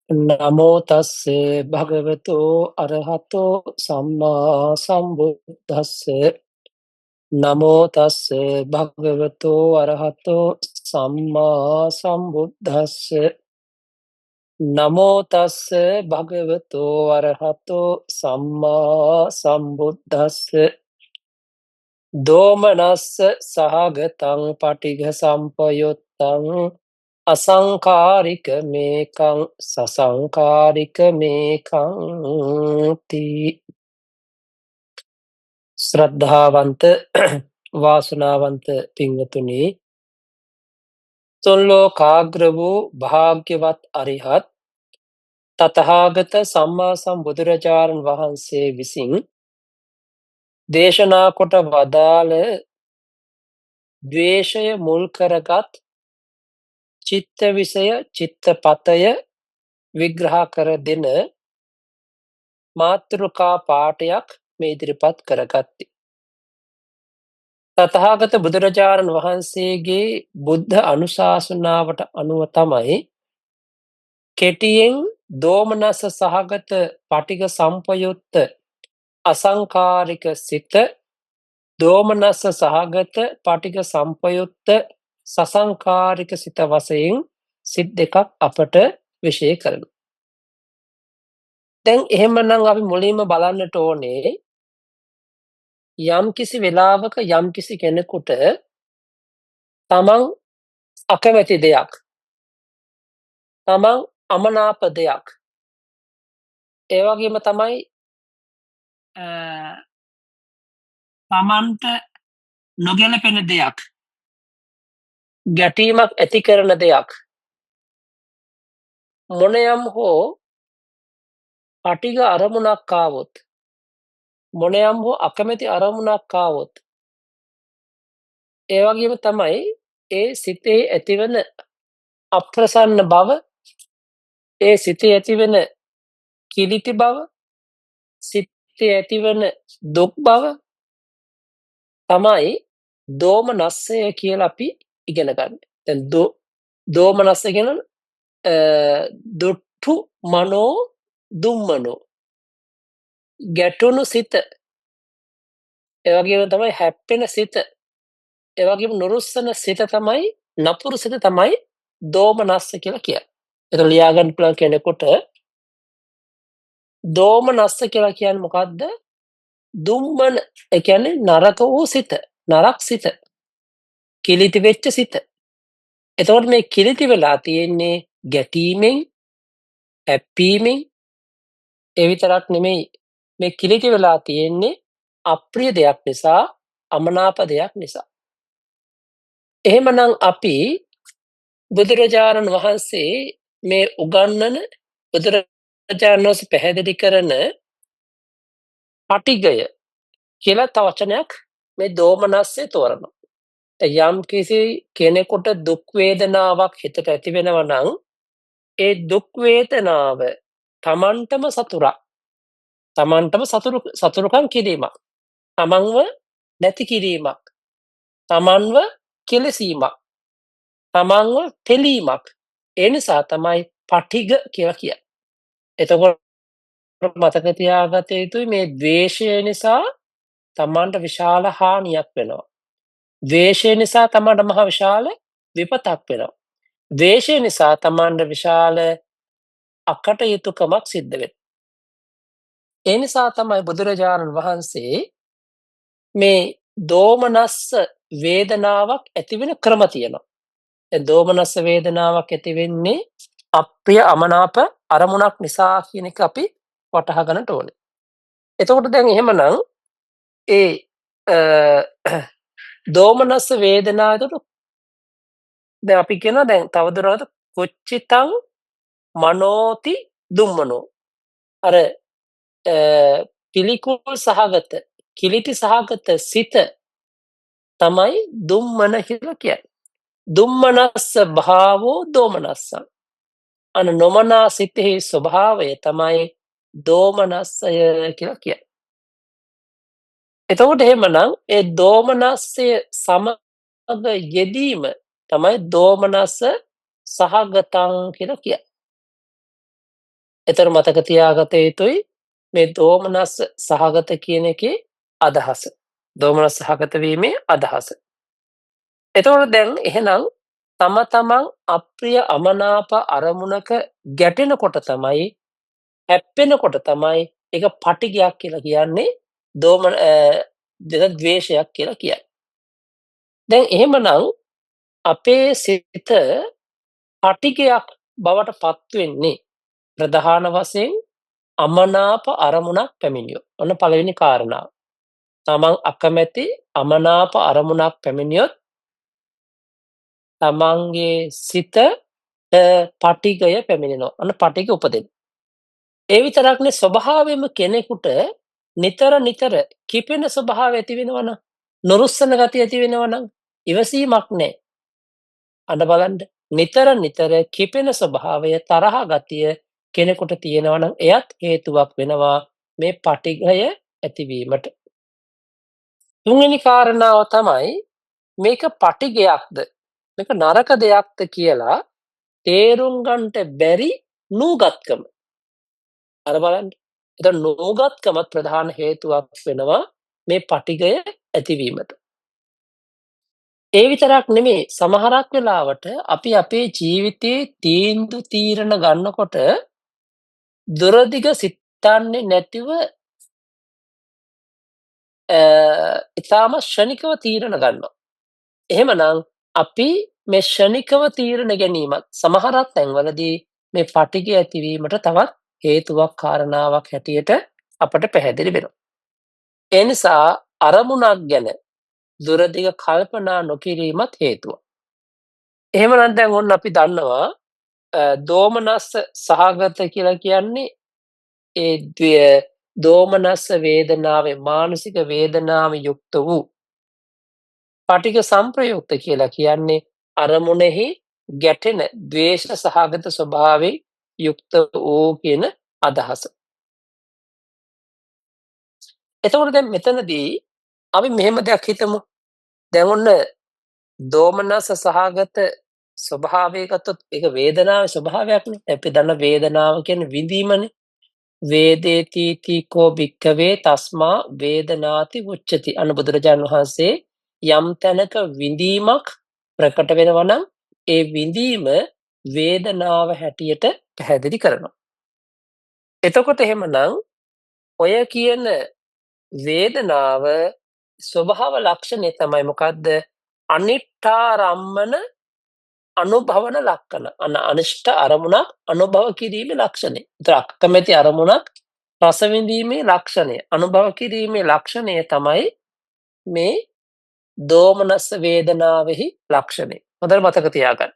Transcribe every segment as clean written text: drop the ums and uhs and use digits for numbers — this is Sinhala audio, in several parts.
නමෝ තස්ස භගවතෝ අරහතෝ සම්මා සම්බුද්දස්ස. නමෝ තස්ස භගවතෝ අරහතෝ සම්මා සම්බුද්දස්ස. නමෝ තස්ස භගවතෝ අරහතෝ සම්මා සම්බුද්දස්ස. දෝමනස්ස සහගතං පටිඝ සම්පයුත්තං අසංකාරික මේකං සසංකාරික මේකං තී. ශ්‍රද්ධාවන්ත වාසනාවන්ත පින්වතුනි, තුන් ලෝකාග්‍ර වූ භාග්‍යවත් අරිහත් තථාගත සම්මා සම්බුදුරජාණන් වහන්සේ විසින් දේශනා කොට වදාළ ද්වේෂය මුල් කරගත් චිත්ත විෂය චිත්තපතය විග්‍රහ කර දෙන මාතෘකා පාඨයක් මේ ඉදිරිපත් කරගත්තේ. තථාගත බුදුරජාණන් වහන්සේගේ බුද්ධ අනුශාසනාවට අනුව තමයි කෙටියෙන් දෝමනස සහගත පටිඝ සම්පයුත්ත අසංකාරික සිත දෝමනස්ස සහගත පටිඝ සම්පයුත්ත සසංකාරික සිත වශයෙන් සිත් දෙකක් අපට විෂය කරනවා. දැන් එහෙමනම් අපි මුලින්ම බලන්නට ඕනේ, යම්කිසි වෙලාවක යම්කිසි කෙනෙකුට තමන් අකමැති දෙයක්, තමන් අමනාප දෙයක්, ඒ වගේම තමයි තමන්ට නොගැලපෙන දෙයක්, ගැටීමක් ඇති කරන දෙයක්, මොනයම් හෝ පටිඝ අරමුණක් ආවොත්, මොනයම් හෝ අකමැති අරමුණක් ආවොත්, ඒ වගේම තමයි ඒ සිතේ ඇතිවන අප්‍රසන්න බව, ඒ සිතේ ඇතිවන කිලිටි බව, සිතේ ඇතිවන දුක් බව තමයි දෝමනස්සය කියලා අපි ඉගෙන ගන්න. දැන් දෝමනස්ස කියන දුට්ඨු මනෝ දුම්මනෝ, ගැටුණු සිත, ඒ වගේම තමයි හැප්පෙන සිත, ඒ වගේම නුරුස්සන සිත තමයි, නපුරු සිත තමයි දෝමනස්ස කියලා කියන්නේ. ඒක ලියා ගන්න පුළුවන් කෙනෙකුට දෝමනස්ස කියලා කියන්නේ මොකද්ද? දුම්මන, ඒ කියන්නේ නරක වූ සිත, නරක් සිත, කිලිටි වෙච්ච සිත. එතකොට මේ කිලිටි වෙලා තියෙන්නේ ගැටීමෙන්, හැප්පීමෙන්. ඒ විතරක් නෙමෙයි, මේ කිලිටි වෙලා තියෙන්නේ අප්‍රිය දෙයක් නිසා, අමනාප දෙයක් නිසා. එහෙමනම් අපි බුදුරජාණන් වහන්සේ මේ උගන්වන, බුදුරජාණන් වහන්සේ පැහැදිලි කරන පටිඝය කියලා තව වචනයක් මේ දෝමනස්සේ තෝරනවා. යම් කිසි කෙනෙකුට දුක් වේදනාවක් හිතට ඇති වෙනවා නම්, ඒ දුක් වේදනාව තමන්ටම සතුරක්. තමන්ටම සතුරුකම් කිරීමක්. තමන්ව නැති කිරීමක්. තමන්ව කෙලසීමක්. තමන්ව පෙලීමක්. ඒ නිසා තමයි පටිඝ කියලා කියන්නේ. එතකොට මතක තියාගත යුතුයි, මේ ද්වේෂය නිසා තමන්ට විශාල හානියක් වෙනවා. ද්වේෂය නිසා තමන්ට මහ විශාල විපතක් වෙනවා. ද්වේෂය නිසා තමන්ට විශාල අකටයුතුකමක් සිද්ධ වෙනවා. ඒ නිසා තමයි බුදුරජාණන් වහන්සේ මේ දෝමනස්ස වේදනාවක් ඇති වෙන ක්‍රම තියෙනවා. දැන් දෝමනස්ස වේදනාවක් ඇති වෙන්නේ අප්‍රිය අමනාප අරමුණක් නිසා කියන එක අපි වටහා ගන්නට ඕනේ. එතකොට දැන් එහෙමනම් ඒ දෝමනස්ස වේදනාව, එතකොට දැන් අපි කියනවා දැන් තවදුරටත් කුච්චිතං මනෝති දුම්මනෝ, අර පිළිකුල් සහගත කිලිටි සහගත සිත තමයි දුම්මන කියලා කියන්නේ. දුම්මනස්ස භාවෝ දෝමනස්සං. අන නොමනා සිතෙහි ස්වභාවය තමයි දෝමනස්සය කියලා කියන්නේ. එතකොට එහෙමනම් ඒ දෝමනස්සය සමග යෙදීම තමයි දෝමනස්ස සහගතං කියලා කියන්නේ. එතකොට මතක තියාගත යුතුයි මේ දෝමනස්ස සහගත කියන එකේ අදහස. දෝමනස්ස සහගත වීමේ අදහස. එතකොට දැන් එහෙනම් තම තමන් අප්‍රිය අමනාප අරමුණක ගැටෙනකොට තමයි, හැප්පෙනකොට තමයි ඒක පටිඝයක් කියලා කියන්නේ, දෝමන ද්වේෂයක් කියලා කියන්නේ. දැන් එහෙමනම් අපේ සිත පටිඝයක් බවට පත් වෙන්නේ ප්‍රධාන වශයෙන් අමනාප අරමුණක් පැමිණියොත්. ඔන්න පළවෙනි කාරණාව. තමන් අකමැති අමනාප අරමුණක් පැමිණියොත් තමන්ගේ සිතට පටිඝය පැමිණෙනවා. ඔන්න පටිඝ උපදිනවා. ඒ විතරක් නෙවෙයි, ස්වභාවයෙන්ම කෙනෙකුට නිතර නිතර කිපෙන ස්වභාවය ඇති වෙනවනම්, නොරුස්සන ගතිය ඇති වෙනවනම් ඉවසීමක් නැහැ. අන්න බලන්න, නිතර නිතර කිපෙන ස්වභාවය, තරහ ගතිය කෙනෙකුට තියෙනවා නම් එයත් හේතුවක් වෙනවා මේ පටිඝය ඇතිවීමට. තුන්වෙනි කාරණාව තමයි මේක පටිඝයක්ද මේක නරක දෙයක්ද කියලා තේරුම් ගන්නට බැරි නූගත්කම. අර බලන්න. එතකොට නූගත්කමත් ප්‍රධාන හේතුවක් වෙනවා මේ පටිඝය ඇතිවීමට. ඒ විතරක් නෙමෙයි, සමහරක් වෙලාවට අපි අපේ ජීවිතයේ තීන්දුව තීරණ ගන්නකොට දුරදිග සිතන්නේ නැතිව ඉතාම ක්ෂණිකව තීරණ ගන්නවා. එහෙමනම් අපි මේ ක්ෂණිකව තීරණ ගැනීමත් සමහරක් තැන්වලදී මේ පටිඝය ඇතිවීමට තවත් හේතුවක් කාරණාවක් හැටියට අපට පැහැදිලි වෙනවා. ඒ නිසා අරමුණක් ගැන දුරදිග කල්පනා නොකිරීමත් හේතුවක්. එහෙමනම් දැන් ඔන්න අපි දන්නවා දෝමනස්ස සහගත කියලා කියන්නේ ඒ දෝමනස්ස වේදනාවේ, මානසික වේදනාව යුක්ත වූ, පටිඝ සම්ප්‍රයුක්ත කියලා කියන්නේ අරමුණෙහි ගැටෙන ද්වේෂ සහගත ස්වභාවයෙන් යුක්ත වූ කියන අදහස. එතකොට දැන් මෙතනදී අපි මෙහෙම දෙයක් හිතමු. දැන් ඔන්න දෝමනස්ස සහගත ස්වභාවය ගත්තොත් ඒක වේදනාවේ ස්වභාවයක්නේ. අපි දන්න වේදනාව කියන්නේ විඳීමනේ. වේදේති කෝ භික්ඛවේ තස්මා වේදනාති උච්චති. අන්න බුදුරජාණන් වහන්සේ යම් තැනක විඳීමක් ප්‍රකට වෙනවා නම් ඒ විඳීම වේදනාව හැටියට පැහැදිලි කරනවා. එතකොට එහෙමනම් ඔය කියන වේදනාව ස්වභාව ලක්ෂණය තමයි මොකද්ද? අනිට්ඨාරම්මන අනුභවන ලක්ෂණ. අනිෂ්ඨ අරමුණක් අනුභව කිරීමේ ලක්ෂණය. ඒතර අකමැති අරමුණක් රස විඳීමේ ලක්ෂණය, අනුභව කිරීමේ ලක්ෂණය තමයි මේ දෝමනස්ස වේදනාවෙහි ලක්ෂණය. හොඳට මතක තියාගන්න.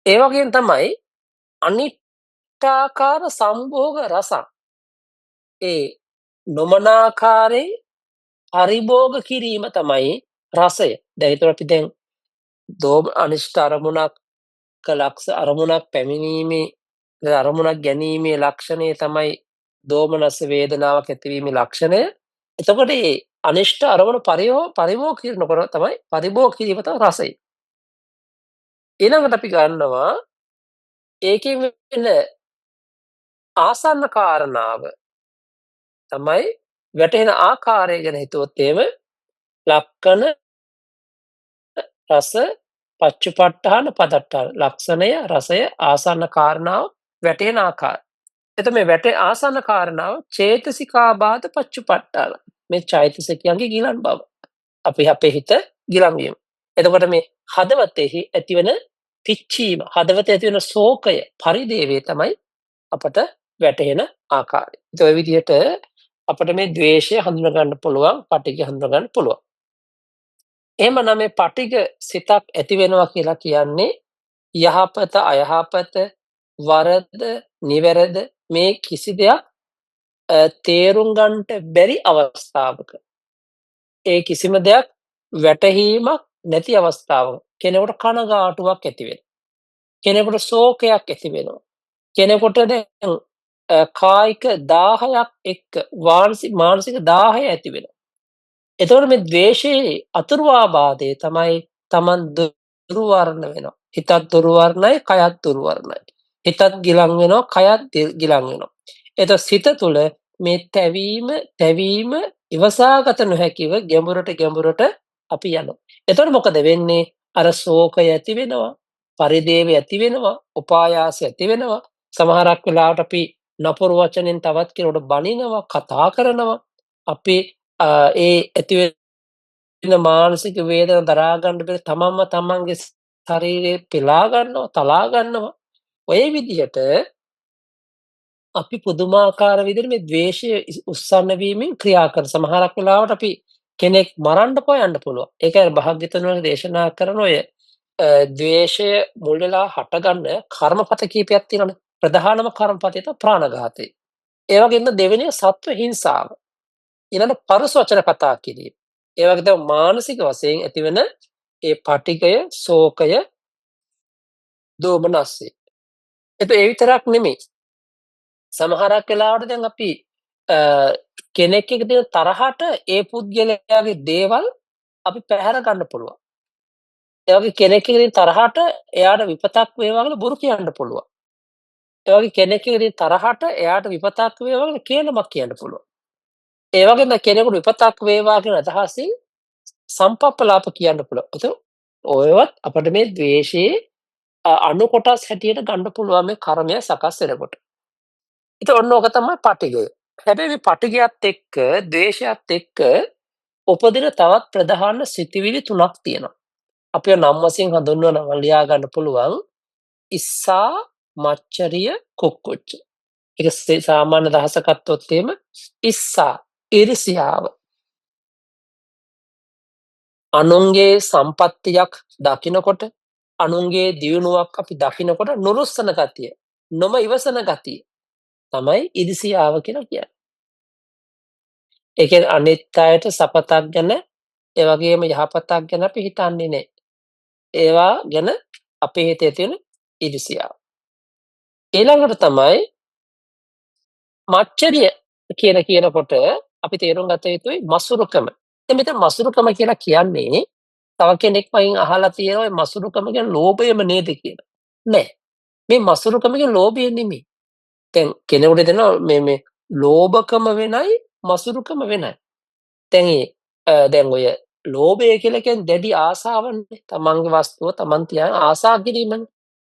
ඒ වගේම තමයි අනිට්ඨාකාර සම්භෝග රසං. ඒ නොමනාකාරයෙන් පරිභෝග කිරීම තමයි රසය. දැන් ඒතර අපි දැන් දෝම අනිෂ්ඨ අරමුණක් ලක්ෂ අරමුණක් පැමිණීමේ, අරමුණක් ගැනීමේ ලක්ෂණය තමයි දෝමනස්ස වේදනාවක් ඇතිවීමේ ලක්ෂණය. එතකොට මේ අනිෂ්ඨ අරමුණ පරිභෝග කරනකොට තමයි, පරිභෝග කිරීම තමයි රසය. ඊළඟට අපි ගන්නවා ඒකෙන් වෙන ආසන්න කාරණාව තමයි වැටහෙන ආකාරය ගැන හිතුවොත් එහෙම ලක්කන රස පච්චුපට්ඨාන පදට්ඨාන, ලක්ෂණය, රසය, ආසන්න කාරණාව, වැටහෙන ආකාරය. එතකොට මේ වැටේ ආසන්න කාරණාව චේතසිකාබාධ පච්චුපට්ඨාන, මේ චෛතසිකයන්ගේ ගිලන් බව. අපි අපේ හිත ගිලන් වීම. එතකොට මේ හදවතෙහි ඇතිවන පිච්චීම, හදවතේ ඇතිවන ශෝකය, පරිදේවය තමයි අපට වැටහෙන ආකාරය. ඉතින් ඔය විදිහට අපට මේ ද්වේෂය හඳුනා ගන්න පුළුවන්, පටිඝ හඳුනා ගන්න පුළුවන්. එහෙමනම් මේ පටිඝ සිතක් ඇති වෙනවා කියලා කියන්නේ යහපත අයහපත, වරද නිවැරද මේ කිසි දෙයක් තේරුම් ගන්නට බැරි අවස්ථාවක, ඒ කිසිම දෙයක් වැටහීමක් නැති අවස්ථාවක කෙනෙකුට කනගාටුවක් ඇති වෙනවා. කෙනෙකුට ශෝකයක් ඇති වෙනවා. කෙනෙකුට දැන් කායික දාහයක් එක්ක මානසික දාහය ඇති වෙනවා. එතකොට මේ ද්වේෂයේ අතුරු ආබාධය තමයි තමන් දුර්වර්ණ වෙනවා. හිතත් දුර්වර්ණයි, කයත් දුර්වර්ණයි. හිතත් ගිලන් වෙනවා, කයත් ගිලන් වෙනවා. එතකොට සිත තුළ මේ තැවීම තැවීම ඉවසාගත නොහැකිව ගැඹුරට ගැඹුරට අපි යනවා. එතකොට මොකද වෙන්නේ? අර ශෝකය ඇති වෙනවා, පරිදේවය ඇති වෙනවා, උපායාසය ඇති වෙනවා. සමහරක් වෙලාවට අපි නපුරු වචනෙන් තවත් කෙනෙකුට බනිනවා, කතා කරනවා. අපි ඒ ඇති වෙන මානසික වේදන දරා ගන්න බැරි තමන්ම තමන්ගේ ශරීරය පෙලා ගන්නවා, තලා ගන්නවා. ඔය විදිහට අපි පුදුමාකාර විදිහට මේ ද්වේෂය උස්සන්න වීමෙන් ක්‍රියා කරන සමහරක් වෙලාවට අපි කෙනෙක් මරන්න පවා යන්න පුළුවන්. ඒකයි භාග්‍යතුන් වහන්සේ දේශනා කරන ඔය ද්වේෂය මුල් වෙලා හටගන්න කර්මපත කීපයක් තියෙනවනේ. ප්‍රධානම කර්මපතය තමයි ප්‍රාණඝාතය. ඒ වගේම දෙවෙනි එක සත්ව හිංසාව. ඊළඟ පරුස වචන කතා කිරීම. ඒ වගේ තමයි මානසික වශයෙන් ඇතිවෙන ඒ පටිඝය, ශෝකය, දෝමනස්සය. එතකොට ඒ විතරක් නෙමෙයි. සමහරක් වෙලාවට දැන් අපි කෙනෙක් එක්ක තියෙන තරහට ඒ පුද්ගලයාගේ දේවල් අපි පැහැර ගන්න පුළුවන්. ඒ වගේ කෙනෙක් එක්ක තියෙන තරහට එයාට විපතක් වේවා කියලා බොරු කියන්න පුළුවන්. ඒ වගේ කෙනෙක් එක්ක තියෙන තරහට එයාට විපතක් වේවා කියලා කේලමක් කියන්න පුළුවන්. ඒ වගේම කෙනෙකුට විපතක් වේවා කියන අදහසින් සම්පප්පලාප කියන්න පුළුවන්. එතකොට ඔයවත් අපිට මේ ද්වේෂයේ අණු කොටස් හැටියට ගන්න පුළුවන් මේ කර්මය සකස් වෙනකොට. ඉතින් ඔන්න ඕක තමයි පටිඝය. හැබැයි මේ පටිඝයත් එක්ක ද්වේෂයත් එක්ක උපදින තවත් ප්‍රධාන සිතිවිලි තුනක් තියෙනවා. අපිව නම් වශයෙන් හඳුන්වනවා ලියා ගන්න පුළුවන් ඉස්සා, මච්චරිය, කුක්කුච්ච. ඒක සාමාන්‍ය අදහස ගත්තොත් එහෙම ඉස්සා, ඉරිසියාව. අනුන්ගේ සම්පත්තියක් දකිනකොට, අනුන්ගේ දියුණුවක් අපි දකිනකොට නුරුස්සන ගතිය, නොම ඉවසන ගතිය තමයි ඉරිසියාව කියලා කියන්නේ. ඒ කියන්නේ අනිත් අයට සපතක් ගැන, ඒ වගේම යහපතක් ගැන අපි හිතන්නේ නැහැ. ඒවා ගැන අපේ හිතේ තියෙන ඉරිසියාව. ඊළඟට තමයි මච්චරිය කියලා කියනකොට අපි තේරුම් ගත යුතුයි මසුරුකම. දැන් මෙතන මසුරුකම කියලා කියන්නේ තව කෙනෙක් මගෙන් අහලා තියෙනවා ඔය මසුරුකම කියන්නේ ලෝභයම නේද කියලා. නෑ. මේ මසුරුකම කියන්නේ ලෝභය නෙමෙයි. දැන් කෙනෙකුට දෙනවා මේ මේ ලෝභකම වෙනයි මසුරුකම වෙනයි. දැන් ඒ දැන් ඔය ලෝභය කියලා කියන්නේ දැඩි ආසාවනේ. තමන්ගේ වස්තුව තමන් තියාගෙන ආසා කිරීමනේ.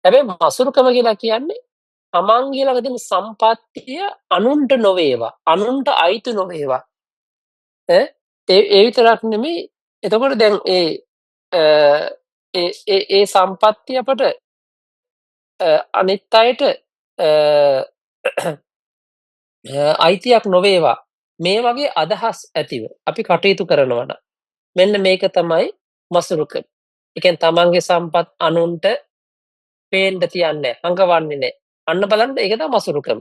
හැබැයි මසුරුකම කියලා කියන්නේ තමන්ගේ ළඟ තියෙන සම්පත්තිය අනුන්ට නොවේවා. අනුන්ට අයිති නොවේවා. ඈ ඒ ඒ විතරක් නෙමෙයි. එතකොට දැන් ඒ ඒ ඒ ඒ සම්පත්තිය අපට අනිත් අයට අයිතියක් නොවේවා. මේ වගේ අදහස් ඇතිව අපි කටයුතු කරනවා නම් මෙන්න මේක තමයි මසුරුකම. ඒ කියන්නේ තමන්ගේ සම්පත් අනුන්ට පේන්න තියන්නේ නැහැ, හංගවන්නේ නැහැ. අන්න බලන්න ඒක තමයි මසුරුකම.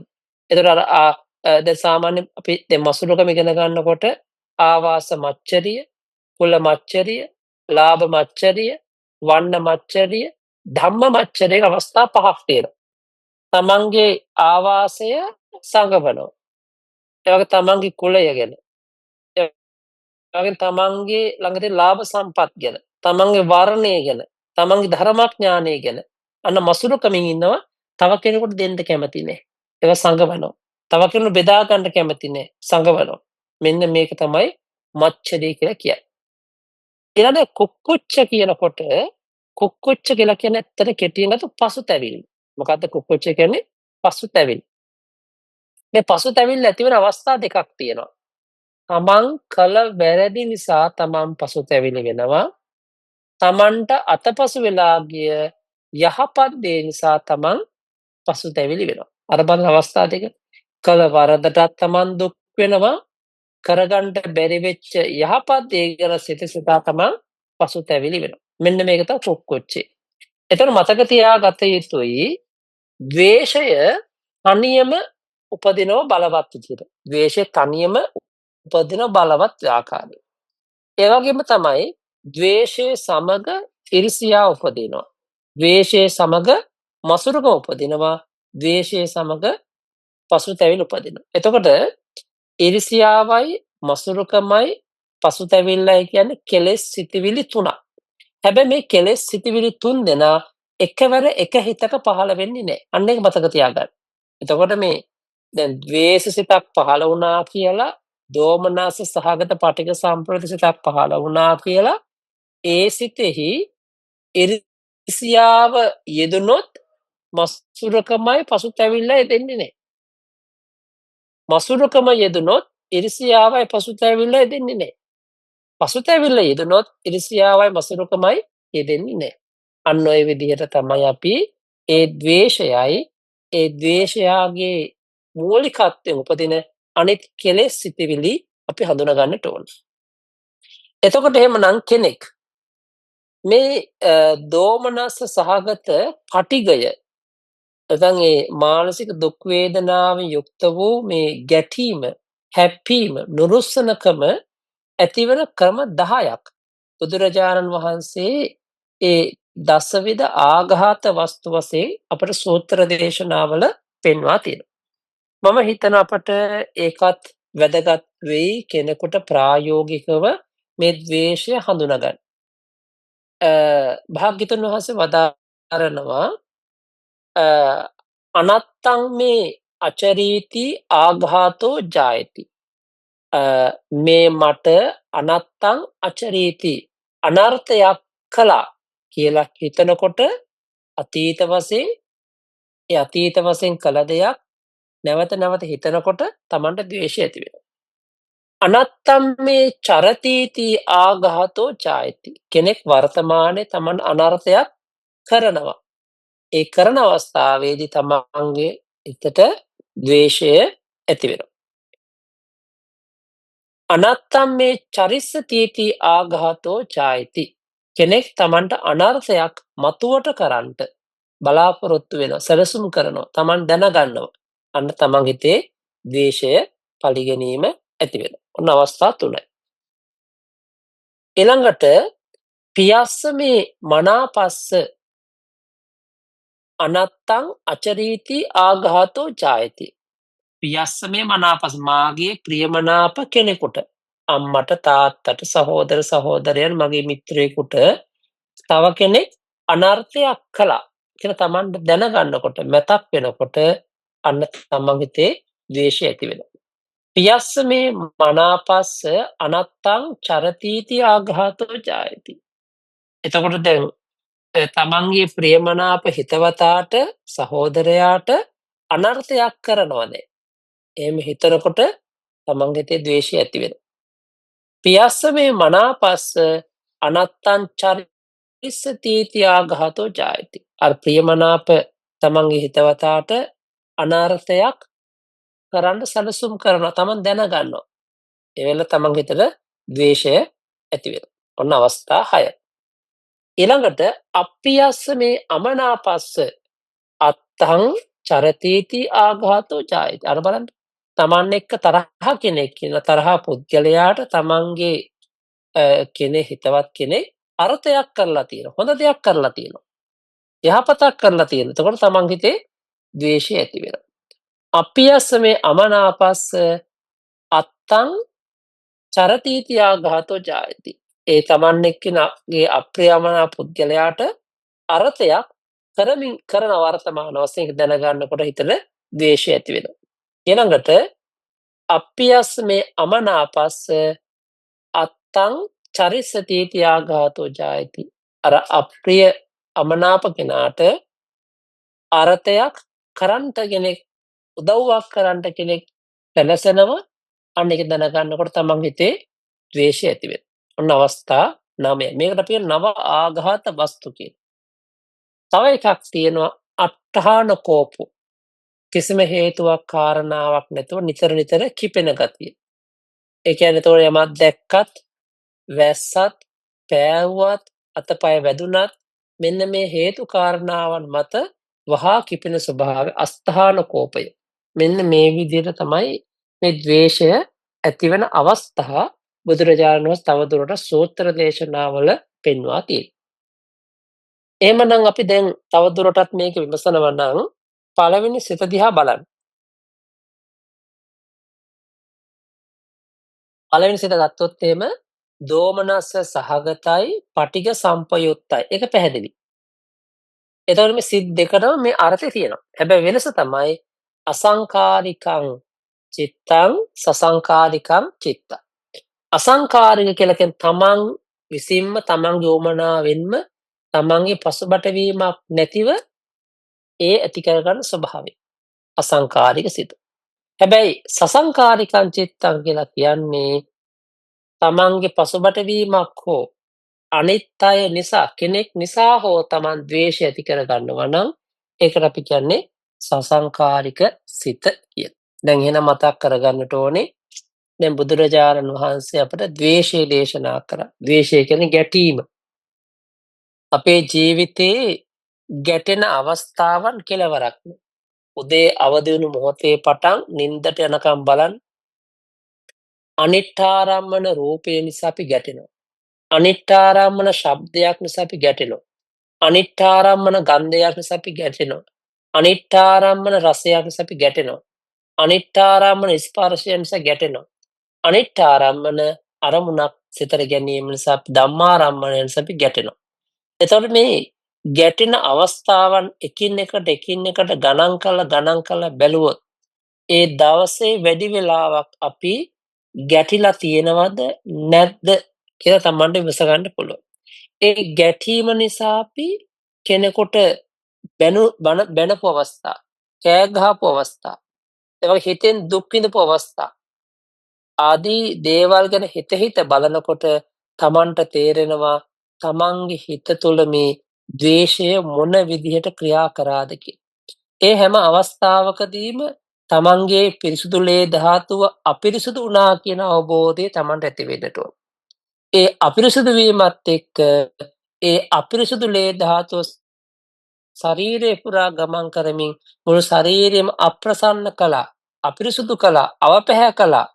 එතකොට අර දැන් සාමාන්‍ය අපි දැන් මසුරුකම ඉගෙන ගන්නකොට ආවාස මච්චරිය, කුල මච්චරිය, ලාභ මච්චරිය, වන්න මච්චරිය, ධම්ම මච්චරිය අවස්ථා පහක් තියෙනවා. තමන්ගේ ආවාසය සංගවනවා. ඒ වගේ තමන්ගේ කුලය ගැන, ඒ වගේම තමන්ගේ ළඟ තියෙන ලාභ සම්පත් ගැන, තමන්ගේ වර්ණය ගැන, තමන්ගේ ධර්මඥානය ගැන අන්න මසුරුකමින් ඉන්නවා. තව කෙනෙකුට දෙන්න කැමති නෑ. ඒවා සංගවනවා. තව කෙනෙකුට බෙදා ගන්න කැමති නෑ. සංගවනවා. මෙන්න මේක තමයි මච්චරිය කියලා කියන්නේ. ඊළඟ කුක්කුච්ච කියනකොට කුක්කුච්ච කියලා කියන්නේ ඇත්තට කෙටියෙන් ගත්තොත් පසුතැවිල්ල. මොකද්ද කුක්කුච්ච කියන්නේ? පසුතැවිල්ල. මේ පසුතැවිල්ල ඇති වෙන අවස්ථා දෙකක් තියෙනවා. තමන් කළ වැරදි නිසා තමන් පසුතැවිලි වෙනවා. තමන්ට අතපසු වෙලා ගිය යහපත් දේ නිසා තමන් පසුතැවිලි වෙනවා. අර බලන අවස්ථා දෙක. කළ වරදටත් තමන් දුක් වෙනවා. කරගන්න බැරි වෙච්ච යහපත් දේ ගැන සිත සිතා තමන් පසුතැවිලි වෙනවා. මෙන්න මේක තමයි කුක්කුච්චේ. එතකොට මතක තියාගත යුතුයි ද්වේෂය තනියම උපදිනව බලවත් විදියට. ද්වේෂය තනියම උපදින බලවත් ආකාරය. ඒ වගේම තමයි ද්වේෂය සමග ඉරිසියා උපදිනවා. ද්වේෂය සමග මසුරුකම උපදිනවා. ද්වේෂය සමග පසුතැවිලි උපදිනවා. එතකොට ඉරිසියාවයි මසුරුකමයි පසුතැවිල්ලයි කියන්නේ කෙලෙස් සිතිවිලි තුනක්. හැබැයි මේ කෙලෙස් සිතිවිලි තුන් දෙනා එකවර එක හිතක පහළ වෙන්නේ නැහැ. අන්න ඒක මතක තියාගන්න. එතකොට මේ දැන් ද්වේෂ සිතක් පහළ වුණා කියලා, දෝමනස්ස සහගත පටිඝ සම්ප්‍රයුක්ත සිතක් පහළ වුණා කියලා ඒ සිතෙහි ඉරිසියාව යෙදුනොත් මසුරුකමයි පසුතැවිල්ලයි යෙදෙන්නේ නැහැ. මසුරුකම යෙදුනොත් ඉරිසියාවයි පසුතැවිල්ලයි යෙදෙන්නේ නැහැ. පසුතැවිල්ල යෙදුනොත් ඉරිසියාවයි මසුරුකමයි යෙදෙන්නේ නැහැ. අන්න ඔය විදිහට තමයි අපි ඒ ද්වේෂයයි ඒ ද්වේෂයාගේ මූලිකත්වයෙන් උපදින අනිත් කෙලෙස් සිතිවිලි අපි හඳුනා ගන්නට ඕන. එතකොට එහෙමනම් කෙනෙක් මේ දෝමනස්ස සහගත පටිඝය නැත්නම් ඒ මානසික දුක් වේදනාවෙන් යුක්ත වූ මේ ගැටීම, හැප්පීම, නුරුස්සනකම ඇතිවන ක්‍රම 10ක් බුදුරජාණන් වහන්සේ ඒ දසවිධ ආඝාත වස්තු වශයෙන් අපට සූත්‍ර දේශනාවල පෙන්වා තියෙනවා. මම හිතන අපට ඒකත් වැදගත් වෙයි කෙනෙකුට ප්‍රායෝගිකව මේ ද්වේෂය හඳුනගන්න. භාග්‍යතුන් වහන්සේ වදාරනවා අනත්තං මේ අචරීති ආඝාතෝ ජායති. මේ මට අනත්තං අචරීති අනර්ථයක් කළා කියලා හිතනකොට අතීත වශයෙන් ඒ අතීත වශයෙන් කළ දෙයක් නැවත නැවත හිතනකොට තමන්ට ද්වේෂය ඇති වෙනවා. අනත්තම් මේ චරතීති ආඝාතෝ ජායති. කෙනෙක් වර්තමානයේ තමන් අනර්ථයක් කරනවා. ඒ කරන අවස්ථාවේදී තමන්ගේ හිතට ද්වේෂය ඇති වෙනවා. අනත්තම් මේ චරිස්සතිති ආඝාතෝ ජායති. කෙනෙක් තමන්ට අනර්ථයක් මතුවට කරන්නට බලාපොරොත්තු වෙනවා, සැලසුම් කරනවා, තමන් දැනගන්නවා. අන්න තමන් හිතේ ද්වේෂය පරිගැනීම ඇති වෙනවා. ඔන්න අවස්ථා තුනයි. ඊළඟට පියස්ස මේ මනාපස්ස අනත්තං අචරීති ආඝාතෝ ජායති. පියස්ස මේ මනාපස්ස මාගේ ප්‍රියමනාප කෙනෙකුට, අම්මට තාත්තට සහෝදර සහෝදරයන් මගේ මිත්‍රයෙකුට තව කෙනෙක් අනර්ථයක් කළා කියලා තමන්ට දැනගන්නකොට මතක් වෙනකොට අන්න තමන් හිතේ ද්වේෂය ඇති වෙනවා. පියස්ස මේ මනාපස්ස අනත්තං චරතීති ආඝාතෝ ජායති. එතකොට දැන් තමන්ගේ ප්‍රියමනාප හිතවතාට සහෝදරයාට අනර්ථයක් කරනවා දැන්. එහෙම හිතනකොට තමන්ගේ හිතේ ද්වේෂය ඇති වෙනවා. පියස්ස මේ මනාපස්ස අනත්තං චරිස්සතීති ආඝාතෝ ජායති. අර ප්‍රියමනාප තමන්ගේ හිතවතාට අනර්ථයක් කරන්න සැලසුම් කරනවා. තමන් දැනගන්නවා. ඒ වෙලාව තමන්ගේ හිතට ද්වේෂය ඇති වෙනවා. ඔන්න අවස්ථා 6. ඊළඟට අප්පියස්ස මේ අමනාපස්ස අත්තං චරතීති ආඝාතෝ ජායති. අර බලන්න. තමන් එක්ක තරහ කෙනෙක් ඉන්න තරහ පුද්ගලයාට තමන්ගේ කෙනෙක් හිතවත් කෙනෙක් අර්ථයක් කරලා තියෙනවා. හොඳ දෙයක් කරලා තියෙනවා. යහපතක් කරලා තියෙනවා. එතකොට තමන් හිතේ ද්වේෂය ඇති වෙනවා. අප්පියස්ස මේ අමනාපස්ස අත්තං චරතීති ආඝාතෝ ජායති. ඒ තමන් එක්කෙනාගේ අප්‍රියමනාප පුද්ගලයාට අර්ථයක් කරමින් කරන වර්තමාන වශයෙන් ඒක දැනගන්නකොට හිතට ද්වේෂය ඇති වෙනවා. ඊළඟට අප්පියස්ස මේ අමනාපස්ස අත්තං චරිස්සතීති ආඝාතෝ ජායති. අර අප්‍රිය අමනාප කෙනාට අර්ථයක් කරන්ට කෙනෙක් උදව්වක් කරන්ට කෙනෙක් පැලසෙනවා. අන්න ඒක දැනගන්නකොට තමන් හිතේ ද්වේෂය ඇති වෙනවා. ඔන්න අවස්ථා 9. මේකට අපි කියන නව ආඝාත වස්තු කියලා. තව එකක් තියෙනවා අට්ඨාන කෝපෝ. කිසිම හේතුවක් කාරණාවක් නැතුව නිතර නිතර කිපෙන ගතිය. ඒ කියන්නේ එතකොට යමක් දැක්කත්, වැස්සත්, පෑවුවත්, අතපය වැදුනත් මෙන්න මේ හේතු කාරණාවන් මත වහා කිපෙන ස්වභාවය අස්ථාන කෝපය. මෙන්න මේ විදිහට තමයි මේ ද්වේෂය ඇතිවන අවස්ථා බුදුරජාණන් වහන්සේ තවදුරටත් සූත්‍ර දේශනාවල පෙන්වා තියෙනවා. එහෙමනම් අපි දැන් තවදුරටත් මේක විමසනවා නම් පළවෙනි සිත දිහා බලන්න. පළවෙනි සිත ගත්තොත් එහෙම දෝමනස්ස සහගතයි පටිඝ සම්පයුත්තයි. ඒක පැහැදිලි. එතකොට මේ සිත් දෙකටම මේ අර්ථය තියෙනවා. හැබැයි වෙනස තමයි අසංකාරිකං චිත්තං සසංකාරිකං චිත්තං. අසංකාරික කියලා කියන්නේ තමන් විසින්ම තමන්ගේ උවමනාවෙන්ම තමන්ගේ පසුබට වීමක් නැතිව ඒ ඇති කරගන්න ස්වභාවය. අසංකාරික සිත. හැබැයි සසංකාරිකං චිත්තං කියලා කියන්නේ තමන්ගේ පසුබට වීමක් හෝ අනිත් අය නිසා කෙනෙක් නිසා හෝ තමන් ද්වේෂය ඇති කරගන්නවා නම් ඒකට අපි කියන්නේ සසංකාරික සිත කියලා. දැන් එහෙනම් මතක් කරගන්නට ඕනේ, දැන් බුදුරජාණන් වහන්සේ අපට ද්වේෂය දේශනා කරා. ද්වේෂය කියන්නේ ගැටීම. අපේ ජීවිතේ ගැටෙන අවස්ථාවන් කෙලවරක් නෑ. උදේ අවදි වුණු මොහොතේ පටන් නින්දට යනකම් බලන්න, අනිට්ඨාරම්මන රූපය නිසා අපි ගැටෙනවා. අනිට්ඨාරම්මන ශබ්දයක් නිසා අපි ගැටෙනවා. අනිට්ඨාරම්මන ගන්ධයක් නිසා අපි ගැටෙනවා. අනිට්ඨාරම්මන රසයක් නිසා අපි ගැටෙනවා. අනිට්ඨාරම්මන ස්පර්ශය නිසා ගැටෙනවා. අනිට්ඨාරම්මන අරමුණක් සිතට ගැනීම නිසා අපි ධම්මාරම්මණය නිසා අපි ගැටෙනවා. එතකොට මේ ගැටෙන අවස්ථාවන් එකින් එකට එකින් එකට ගණන් කරලා ගණන් කරලා බැලුවොත් ඒ දවසේ වැඩි වෙලාවක් අපි ගැටිලා තියෙනවද නැද්ද කියලා තමන්ට විමස ගන්න පුළුවන්. ඒ ගැටීම නිසා අපි කෙනෙකුට බැනු බන බැනපු අවස්ථා, කෑ ගහපු අවස්ථා, ඒ වගේ හිතෙන් දුක් විඳපු අවස්ථා ආදී දේවල් ගැන හිත හිත බලනකොට තමන්ට තේරෙනවා තමන්ගේ හිත තුළ මේ ද්වේෂය මොන විදිහට ක්‍රියා කරාද කියලා. ඒ හැම අවස්ථාවකදීම තමන්ගේ පිරිසුදු ලේ ධාතුව අපිරිසුදු වුණා කියන අවබෝධය තමන්ට ඇති වෙන්නට ඕන. ඒ අපිරිසුදු වීමත් එක්ක ඒ අපිරිසුදු ලේ ධාතුව ශරීරය පුරා ගමන් කරමින් මුළු ශරීරයම අප්‍රසන්න කළා, අපිරිසුදු කළා, අවපැහැ කළා,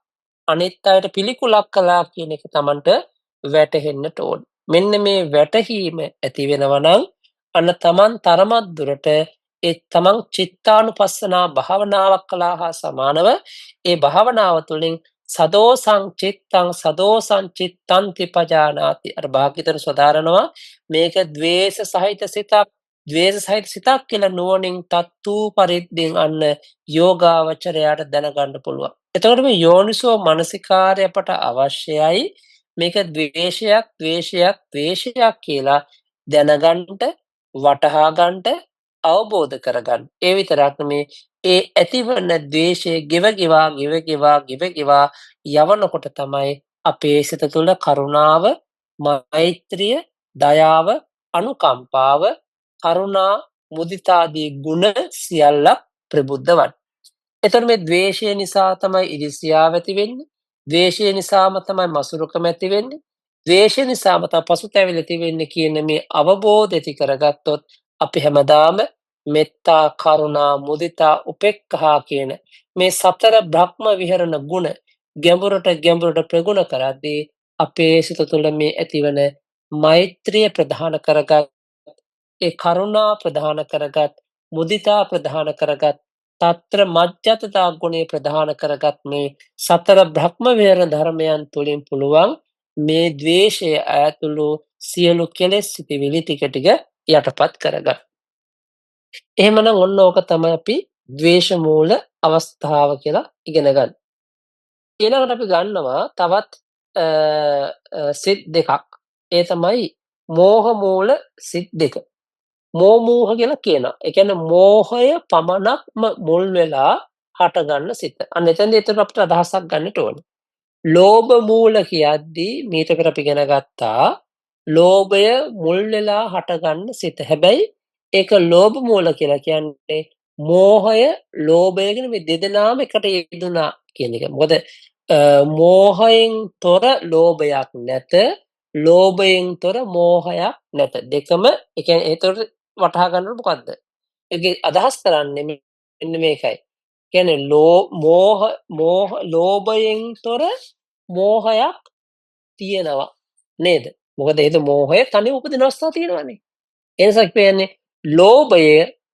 අනිත් අයට පිළිකුලක් කළා කියන එක තමන්ට වැටහෙන්නට ඕන. මෙන්න මේ වැටහීම ඇති වෙනවා නම් අන්න තමන් තරමක් දුරට ඒ තමන් චිත්තානුපස්සනා භාවනාවක් කළා හා සමානව ඒ භාවනාව තුළින් සදෝසං චිත්තං සදෝසං චිත්තන්ති පජානාති. අර භාග්‍යවතුන් සදාරනවා මේක ද්වේෂ සහිත සිතක්, ද්වේෂ සහිත සිතක් කියලා නුවණින් තත්ත්වූ පරිද්දෙන් අන්න යෝගාවචරයාට දැනගන්න පුළුවන්. එතකොට මේ යෝනිසෝ මනසිකාරය අපට අවශ්‍යයි. මේක ද්වේෂයක්, ද්වේෂයක්, ද්වේෂයක් කියලා දැනගන්න, වටහා ගන්නට, අවබෝධ කරගන්න. ඒ විතරක් නෙමේ, ඒ ඇතිවන ද්වේෂය ගෙව ගෙවා ගෙව ගෙවා ගෙව ගෙවා යවනකොට තමයි අපේ සිත තුළ කරුණාව, මෛත්‍රිය, දයාව, අනුකම්පාව, කරුණා, මුදිතාදී ගුණ සියල්ලක් ප්‍රබුද්ධ වන්නේ. එතකොට මේ ද්වේෂය නිසා තමයි ඉරිසියාව ඇති වෙන්නේ. ද්වේෂය නිසාම තමයි මසුරුකම ඇති වෙන්නේ. ද්වේෂය නිසාම තමයි පසුතැවිලි ඇති වෙන්නේ කියන මේ අවබෝධය ඇති කරගත්තොත් අපි හැමදාම මෙත්තා, කරුණා, මුදිතා, උපේක්ඛා කියන මේ සතර බ්‍රහ්ම විහරණ ගුණ ගැඹුරට ගැඹුරට ප්‍රගුණ කරද්දී අපේ සිත තුළ මේ ඇතිවන මෛත්‍රිය ප්‍රධාන කරගත්, ඒ කරුණා ප්‍රධාන කරගත්, මුදිතා ප්‍රධාන කරගත්, තත්‍ර මජ්ජතතා ගුණය ප්‍රධාන කරගත් මේ සතර බ්‍රහ්ම විහරණ ධර්මයන් තුළින් පුළුවන් මේ ද්වේෂය ඇතුළු සියලු කෙලෙස් සිතිවිලි ටික ටික යටපත් කරගන්න. එහෙමනම් ඔන්න ඕක තමයි අපි ද්වේෂ මූල අවස්ථාව කියලා ඉගෙන ගන්න. ඊළඟට අපි ගන්නවා තවත් සිත් දෙකක්. ඒ තමයි මෝහ මූල සිත් දෙක. මෝහ මෝහ කියලා කියනවා. ඒ කියන්නේ මෝහය පමණක්ම මුල් වෙලා හටගන්න සිත. අන්න එතෙන්දී එතන අපිට අදහසක් ගන්නට ඕනේ. ලෝභ මූල කියද්දී මීට පෙර අපි ඉගෙන ගත්තා ලෝභය මුල් වෙලා හටගන්න සිත. හැබැයි ඒක ලෝභ මූල කියලා කියන්නේ මෝහය ලෝභය කියන මේ දෙදෙනාම එකට යෙදුනා කියන එක. මොකද මෝහයෙන් තොර ලෝභයක් නැත, ලෝභයෙන් තොර මෝහයක් නැත. දෙකම ඒ කියන්නේ ඒතකොට වටහා ගන්නකොට මොකද්ද? ඒකේ අදහස් කරන්නේ මෙන්න මේකයි. කියන්නේ ලෝ මෝහ මෝහ ලෝභයෙන් තොර මෝහයක් තියෙනවා නේද? මොකද හේතුව මෝහය තනිව උපදින අවස්ථා තියෙනවානේ. ඒ නිසා කියන්නේ ලෝභය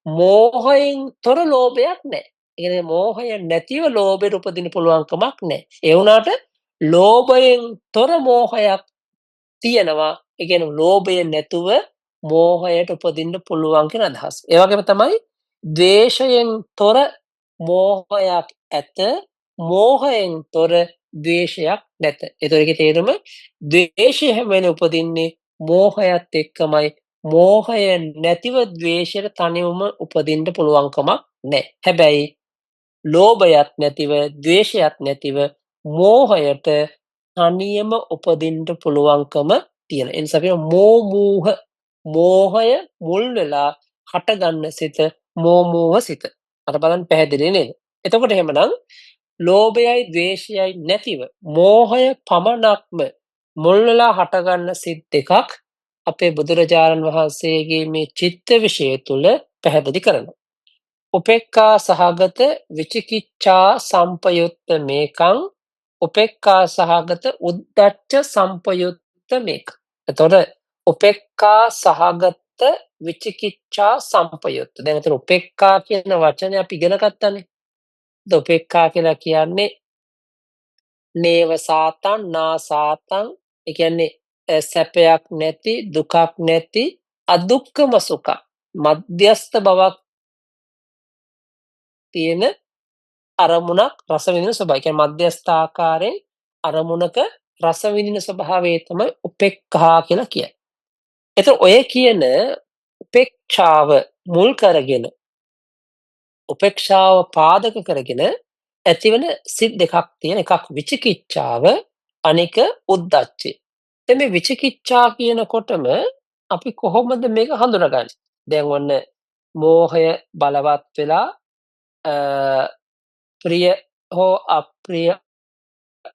මෝහයෙන් තොර ලෝභයක් නැහැ. ඒ කියන්නේ මෝහය නැතිව ලෝභයට උපදින්න පුළුවන් කමක් නැහැ. ඒ වුණාට ලෝභයෙන් තොර මෝහයක් තියෙනවා. ඒ කියන්නේ ලෝභය නැතුව මෝහයට උපදින්න පුළුවන් කියන අදහස. ඒ වගේම තමයි ද්වේෂයෙන් තොර මෝහයක් ඇත, මෝහයෙන් තොර ද්වේෂයක් නැත. ඒතකොට ඒකේ තේරුම ද්වේෂය හැම වෙලේ උපදින්නේ මෝහයත් එක්කමයි. මෝහය නැතිව ද්වේෂයට තනිවම උපදින්න පුළුවන්කමක් නැහැ. හැබැයි ලෝභයත් නැතිව ද්වේෂයත් නැතිව මෝහයට තනියම උපදින්න පුළුවන්කම තියෙන. ඒ නිසා අපි මෝමූහ, මෝහය මුල් වෙලා හටගන්න සිත මෝමූහ සිත. අර බලන්න පැහැදිලි නේද? එතකොට එහෙමනම් ලෝභයයි ද්වේෂයයි නැතිව මෝහය පමණක්ම මුල් වෙලා හටගන්න සිත් දෙකක් අපේ බුදුරජාණන් වහන්සේගේ මේ චිත්ත විෂය තුල පැහැදිලි කරනවා. උපේක්ඛා සහගත විචිකිච්ඡා සම්පයුත්ත මේකං, උපේක්ඛා සහගත උද්ධච්ච සම්පයුත්ත මේක. එතකොට උපේක්ඛා සහගත විචිකිච්ඡා සම්පයුත්ත. දැන් එතන උපේක්ඛා කියන වචනේ අපි ඉගෙන ගත්තානේ. උපේක්ඛා කියලා කියන්නේ නේව සාතං නා සාතං, ඒ කියන්නේ සැපයක් නැති දුකක් නැති අදුක්කම සුඛ, මධ්‍යස්ථ බවක් තියෙන අරමුණක් රස විඳින ස්වභාවය. ඒ කියන්නේ මධ්‍යස්ථ ආකාරයෙන් අරමුණක රස විඳින ස්වභාවය තමයි උපේක්ඛා කියලා කියන්නේ. එතකොට ඔය කියන උපේක්ෂාව මුල් කරගෙන, උපේක්ෂාව පාදක කරගෙන ඇතිවන සිත් දෙකක් තියෙන. එකක් විචිකිච්ඡාව, අනික උද්ධච්චය. දැන් මේ විචිකිච්ඡා කියනකොටම අපි කොහොමද මේක හඳුනගන්නේ? දැන් ඔන්න මෝහය බලවත් වෙලා ප්‍රිය හෝ අප්‍රිය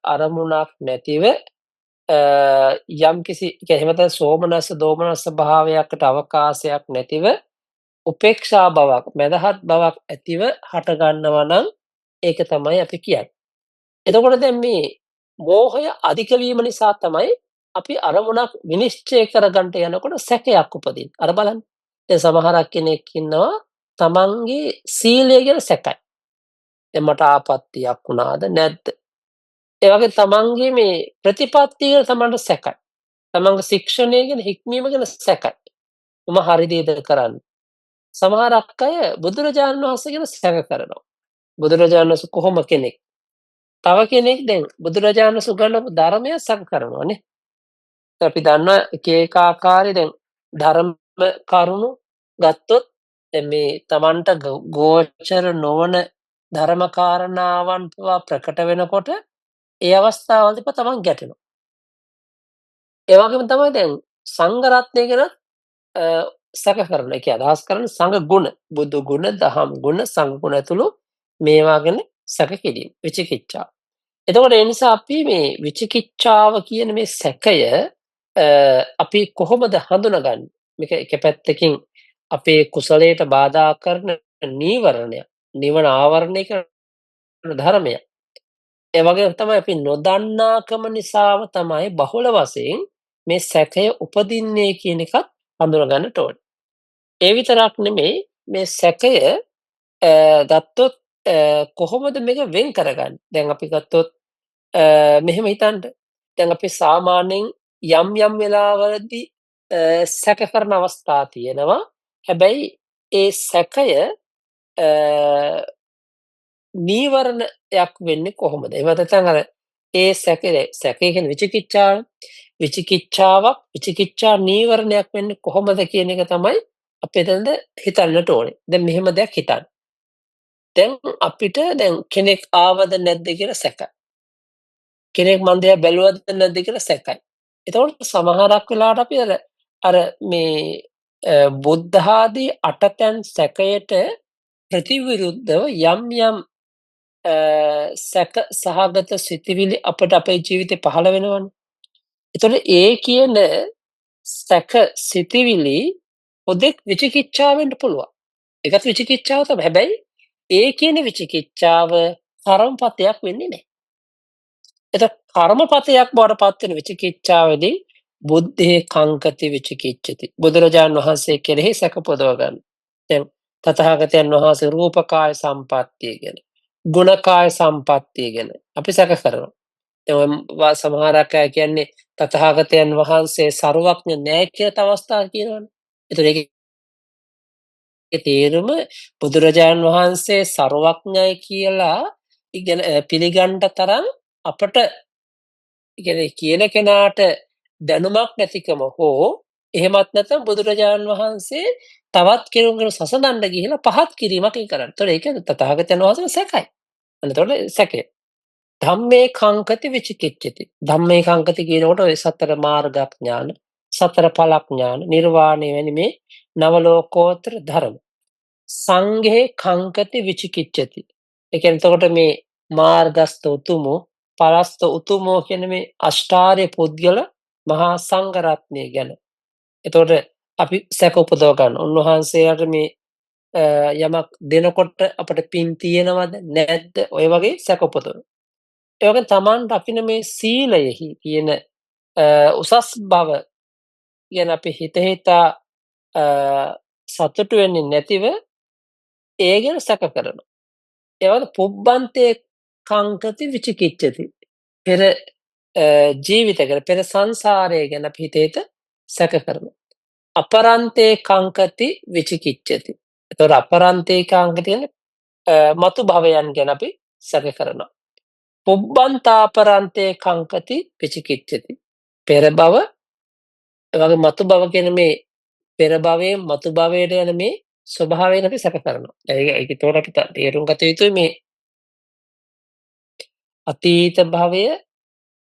අරමුණක් නැතිව යම්කිසි ඒ කියන්නේ එහෙම නැත්නම් සෝමනස්ස දෝමනස්ස භාවයකට අවකාශයක් නැතිව උපේක්ෂා බවක් මැදහත් බවක් ඇතිව හට ගන්නවා නම් ඒක තමයි අපි කියන්නේ. එතකොට දැන් මේ මෝහය අධික වීම නිසා තමයි අපි අරමුණක් විනිශ්චය කරගන්න යනකොට සැකයක් උපදින්නේ. අර බලන්න. දැන් සමහරක් කෙනෙක් ඉන්නවා තමන්ගේ සීලය ගැන සැකයි. දැන් මට ආපත්තියක් වුණාද නැද්ද? ඒ වගේ තමන්ගේ මේ ප්‍රතිපත්තිය ගැන තමන්ට සැකයි. තමන්ගේ ශික්ෂණය ගැන හික්මීම ගැන සැකයි. මම හරි දේද කරන්නේ? සමහරක් අය බුදුරජාණන් වහන්සේ ගැන සැක කරනවා. බුදුරජාණන් වහන්සේ කොහොම කෙනෙක්? තව කෙනෙක් දැන් බුදුරජාණන් වහන්සේ උගන්වපු ධර්මය සැක කරනවා නේ. අපි දන්නවා එක එක ආකාරයේ දැන් ධර්ම කරුණු ගත්තොත් දැන් මේ තමන්ට ගෝචර නොවන ධර්ම කාරණාවන් පවා ප්‍රකට වෙනකොට ඒ අවස්ථාවලදී තමන් ගැටෙනවා. ඒ වගේම තමයි දැන් සංඝ රත්නය ගැන සැක කරනවා. ඒ කියන්නේ අදහස් කරන්නේ සංඝ ගුණ, බුදු ගුණ, දහම් ගුණ, සංඝ ගුණ ඇතුළු මේවා ගැන සැක කිරීම, විචිකිච්ඡා. එතකොට ඒ නිසා අපි මේ විචිකිච්ඡාව කියන මේ සැකය අපි කොහොමද හඳුනගන්නේ? මේක එක පැත්තකින් අපේ කුසලයට බාධා කරන නීවරණයක්, නිවන ආවරණය කරන ධර්මයක්. ඒ වගේම තමයි අපි නොදන්නාකම නිසාම තමයි බහුල වශයෙන් මේ සැකය උපදින්නේ කියන එකත් හඳුනගන්නට ඕනේ. ඒ විතරක් නෙමෙයි, මේ සැකය ගත්තොත් කොහොමද මේක වෙන් කරගන්නේ? දැන් අපි ගත්තොත් මෙහෙම හිතන්න. දැන් අපි සාමාන්‍යයෙන් යම් යම් වෙලාවලදී සැක කරන අවස්ථා තියෙනවා. හැබැයි ඒ සැකය නීවරණයක් වෙන්නේ කොහොමද? එහෙම නැත්නම් අර ඒ සැකේ සැකය කියන්නේ විචිකිච්ඡාව. විචිකිච්ඡාවක් විචිකිච්ඡා නීවරණයක් වෙන්නේ කොහොමද කියන එක තමයි අපි එතනද හිතන්නට ඕනේ. දැන් මෙහෙම දෙයක් හිතන්න. දැන් අපිට දැන් කෙනෙක් ආවද නැද්ද කියලා සැකයි. කෙනෙක් මන් දිහා බැලුවද නැද්ද කියලා සැකයි. එතකොට සමහරක් වෙලාවට අපි අර අර මේ බුද්ධ ආදී අටතැන් සැකයට ප්‍රතිවිරුද්ධව යම් යම් සැක සහගත සිතිවිලි අපිට අපේ ජීවිතේ පහළ වෙනවනේ. එතකොට ඒ කියන සැක සිතිවිලි හුදෙක් විචිකිච්ඡා වෙන්න පුළුවන්. ඒකත් විචිකිච්ඡාව තමයි. හැබැයි ඒ කියන විචිකිච්ඡාව කර්මපතයක් වෙන්නේ නැහැ. එතකොට කර්මපතයක් බවට පත් වෙන විචිකිච්ඡාවේදී බුද්ධේ කංකති විචිකිච්ඡති. බුදුරජාන් වහන්සේ කෙරෙහි සැක පොදව ගන්න. දැන් තථාගතයන් වහන්සේ රූපකාය සම්පත්තිය ගැන, ගුණකාය සම්පත්තිය ගැන අපි සැක කරනවා. දැන් ඔය සමහරක් අය කියන්නේ තථාගතයන් වහන්සේ සරුවක්ඥ නෑ කියලා තව අවස්ථා කියනවනේ. එතකොට ඒකේ තේරුම බුදුරජාණන් වහන්සේ සර්වඥයි කියලා ඉගෙන පිළිගන්න තරම් අපට කියන්නේ කියන කෙනාට දැනුමක් නැතිකම හෝ එහෙමත් නැත්නම් බුදුරජාණන් වහන්සේ තවත් කෙනෙකුගෙන් සසඳන්න ගිහිලා පහත් කිරීමක් ඒ කරන්නේ. එතකොට ඒක තථාගතයන් වහන්සේ සැකයි. අන්න එතකොට සැකය. ධම්මේ කංකති විචිකිච්ඡති. ධම්මේ කංකති කියනකොට ඔය සතර මාර්ගඥාන, සතර ඵලඥාන, නිර්වාණය වැනි මේ නව ලෝකෝත්තර ධර්ම. සංඝේ කංකති විචිකිච්ඡති. ඒ කියන්නේ එතකොට මේ මාර්ගස්ත උතුමෝ, පලස්ත උතුමෝ කියන මේ අෂ්ටාර්ය පුද්ගල මහා සංඝ රත්නය ගැන. එතකොට අපි සැක උපදව ගන්න. උන්වහන්සේලාට මේ යමක් දෙනකොට අපට පින් තියෙනවද නැද්ද ඔය වගේ සැක උපදවන. ඒ වගේම තමන් රකින්න මේ සීලයෙහි තියෙන උසස් බව ගැන අපි හිත හිතා සතුටු වෙන්නේ නැතිව ඒ ගැන සැක කරනවා. ඒ වගේ පුබ්බන්තේ කංකති විචිකිච්ඡති. පෙර ජීවිත ගැන, පෙර සංසාරය ගැන අපි හිත හිත සැක කරනවා. අපරන්තේ කංකති විචිකිච්ඡති. එතකොට අපරන්තේ කංකති කියන්නේ මතු භවයන් ගැන අපි සැක කරනවා. පුබ්බන්තාපරන්තේ කංකති විචිකිච්ඡති. පෙර භව, ඒ වගේ මතු භව කියන මේ පෙර භවයෙන් මතු භවයට යන මේ ස්වභාවයෙන් අපි සැක කරනවා. ඒක ඒක ඒතකොට අපි තේරුම් ගත යුතුයි මේ අතීත භවය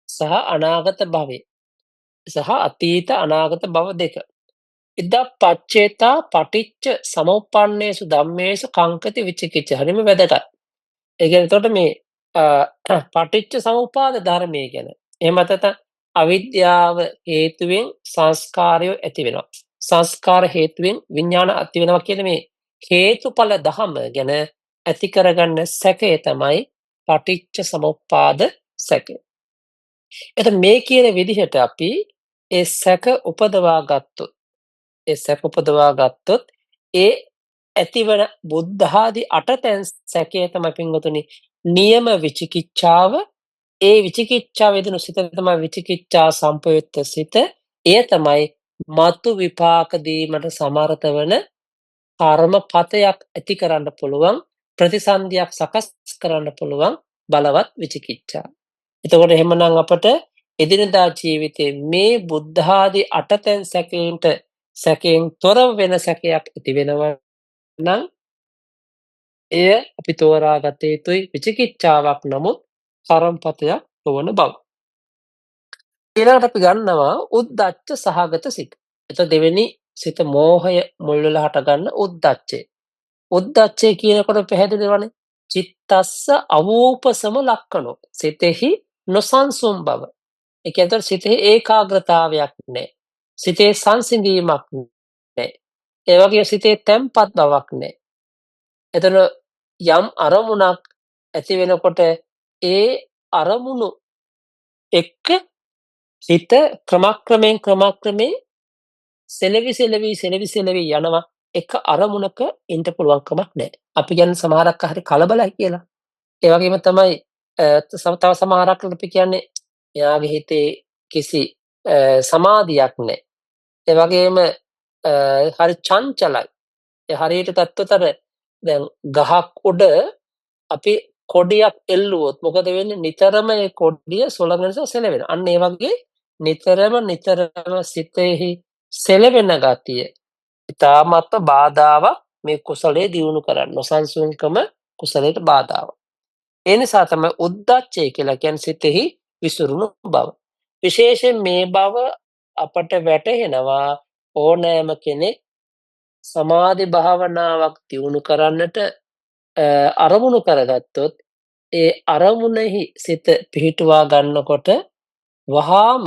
සහ අනාගත භවය සහ අතීත අනාගත භව දෙක. ඉදප්පච්චේතා පටිච්ච සමුප්පන්නේසු ධම්මේසු කංකති විචිකිච්ඡ. හරිම වැදගත්. ඒ කියන්නේ එතකොට මේ පටිච්ච සමුප්පාද ධර්මයේ ගැන. එහෙම නැත්නම් අවිද්‍යාව හේතුවෙන් සංස්කාරය ඇති වෙනවා. සංස්කාර හේතුවෙන් විඥාන ඇති වෙනවා කියන මේ හේතුඵල ධම ගැන ඇති කරගන්න සැකය තමයි පටිච්ච සමුප්පාද සැකය. එතකොට මේ කියන විදිහට අපි ඒ සැක උපදවා ගත්තොත්, ඒ සැක උපදවා ගත්තොත් ඒ ඇතිවන බුද්ධ ආදී අටතැන් සැකය තමයි පින්වතුනි නියම විචිකිච්ඡාව. ඒ විචිකිච්ඡාව යෙදෙන සිත තමයි විචිකිච්ඡා සම්පයුක්ත සිත. එය තමයි මතු විපාක දීමට සමර්ථ වන කර්මපතයක් ඇති කරන්න පුළුවන්, ප්‍රතිසන්දියක් සකස් කරන්න පුළුවන් බලවත් විචිකිච්ඡා. එතකොට එහෙමනම් අපට එදිනදා ජීවිතේ මේ බුද්ධ ආදී අටතැන් සැකයෙන් තොරව වෙන සැකයක් ඇති වෙනවා නම් එය අපි තෝරාගත යුතුයි විචිකිච්ඡාවක් නමුත් කර්මපතයක් නොවන බව. ඊළඟට අපි ගන්නවා උද්දච්ච සහගත සිත. එතකොට දෙවෙනි සිත මෝහය මුල් වෙලා හටගන්න උද්දච්චය. උද්දච්චය කියනකොට පැහැදිලි වනේ චිත්තස්ස අවූපසම ලක්කනෝ. සිතෙහි නොසන්සුන් බව. ඒ කියන්නේ සිතෙහි ඒකාග්‍රතාවයක් නැහැ. සිතේ සංසිඳීමක් නැහැ. ඒ වගේ සිතේ තැම්පත් බවක් නැහැ. එතන යම් අරමුණක් ඇති වෙනකොට ඒ අරමුණු එක්ක හිත ක්‍රමක්‍රමයෙන් ක්‍රමක්‍රමයෙන් සෙලවි සෙලවි සෙලවි සෙලවි යනවා. එක අරමුණක ඉන්න පුළුවන් කමක් නැහැ. අපි කියන්නේ සමහරක් හරි කලබලයි කියලා. ඒ වගේම තමයි තව සමහරක් අපි කියන්නේ එයාගේ හිතේ කිසි සමාධියක් නැහැ. ඒ වගේම හරි චංචලයි. ඒ හරියට ගත්තොත් අර දැන් ගහක් උඩ අපි කොඩියක් එල්ලුවොත් මොකද වෙන්නේ? නිතරම ඒ කොඩිය සොළඟ නිසා සෙලවෙනවා. අන්න ඒ වගේ නිතරම නිතරම සිතෙහි සෙලවෙන ගතිය ඉතාමත්ම බාධාවක් මේ කුසලයේ දියුණු කරන්න. නොසන්සුන්කම කුසලයට බාධාවක්. ඒ නිසා තමයි උද්දච්චය කියලා කියන්නේ සිතෙහි විසිරුණු බව. විශේෂයෙන් මේ බව අපට වැටහෙනවා ඕනෑම කෙනෙක් සමාධි භාවනාවක් දියුණු කරන්නට අරමුණු කරගත්තොත් ඒ අරමුණෙහි සිත පිහිටුවා ගන්නකොට වහාම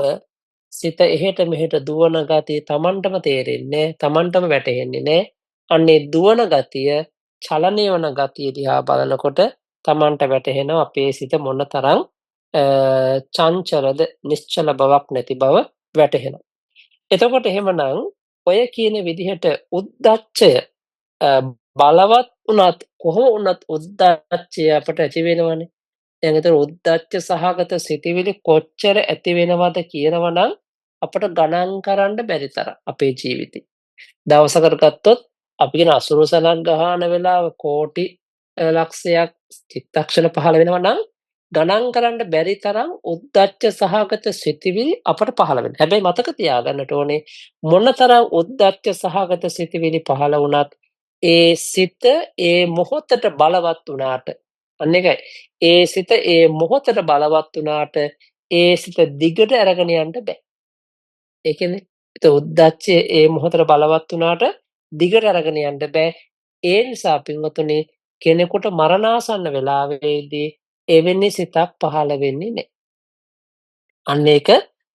සිත එහෙට මෙහෙට දුවන ගතිය තමන්ටම තේරෙන්නේ නෑ, තමන්ටම වැටහෙන්නේ නෑ. අන්න ඒ දුවන ගතිය, චලනය වන ගතිය දිහා බලනකොට තමන්ට වැටහෙනවා අපේ සිත මොන තරම් චංචලද, නිශ්චල බවක් නැති බව වැටහෙනවා. එතකොට එහෙමනම් ඔය කියන විදිහට උද්දච්චය බලවත් වුණත් කොහොම වුණත් උද්දච්චය අපට ඇති වෙනවනේ. දැන් ඒතර උද්දච්ච සහගත සිතිවිලි කොච්චර ඇති වෙනවද කියනවනම් අපට ගණන් කරන්න බැරි තරම් අපේ ජීවිතේ. දවසකට ගත්තොත් අපි කියන අසුරුසලක් ගහන වෙලාව කෝටි ලක්ෂයක් චිත්තක්ෂණ පහළ වෙනවා නම් ගණන් කරන්න බැරි තරම් උද්දච්ච සහගත සිතිවිලි අපට පහළ වෙනවා. හැබැයි මතක තියාගන්නට ඕනේ, මොනතරම් උද්දච්ච සහගත සිතිවිලි පහළ වුණත් ඒ සිත ඒ මොහොතට බලවත් වුණාට, අන්න ඒකයි. ඒ සිත ඒ මොහොතට බලවත් වුණාට ඒ සිත දිගට අරගෙන යන්න බෑ. ඒ කියන්නේ ඒ උද්දච්චය ඒ මොහොතට බලවත් වුණාට දිගට අරගෙන යන්න බෑ. ඒ නිසා පින්වතුනි, කෙනෙකුට මරණාසන්න වෙලාවේදී එවැනි සිතක් පහළ වෙන්නේ නැහැ. අන්න ඒක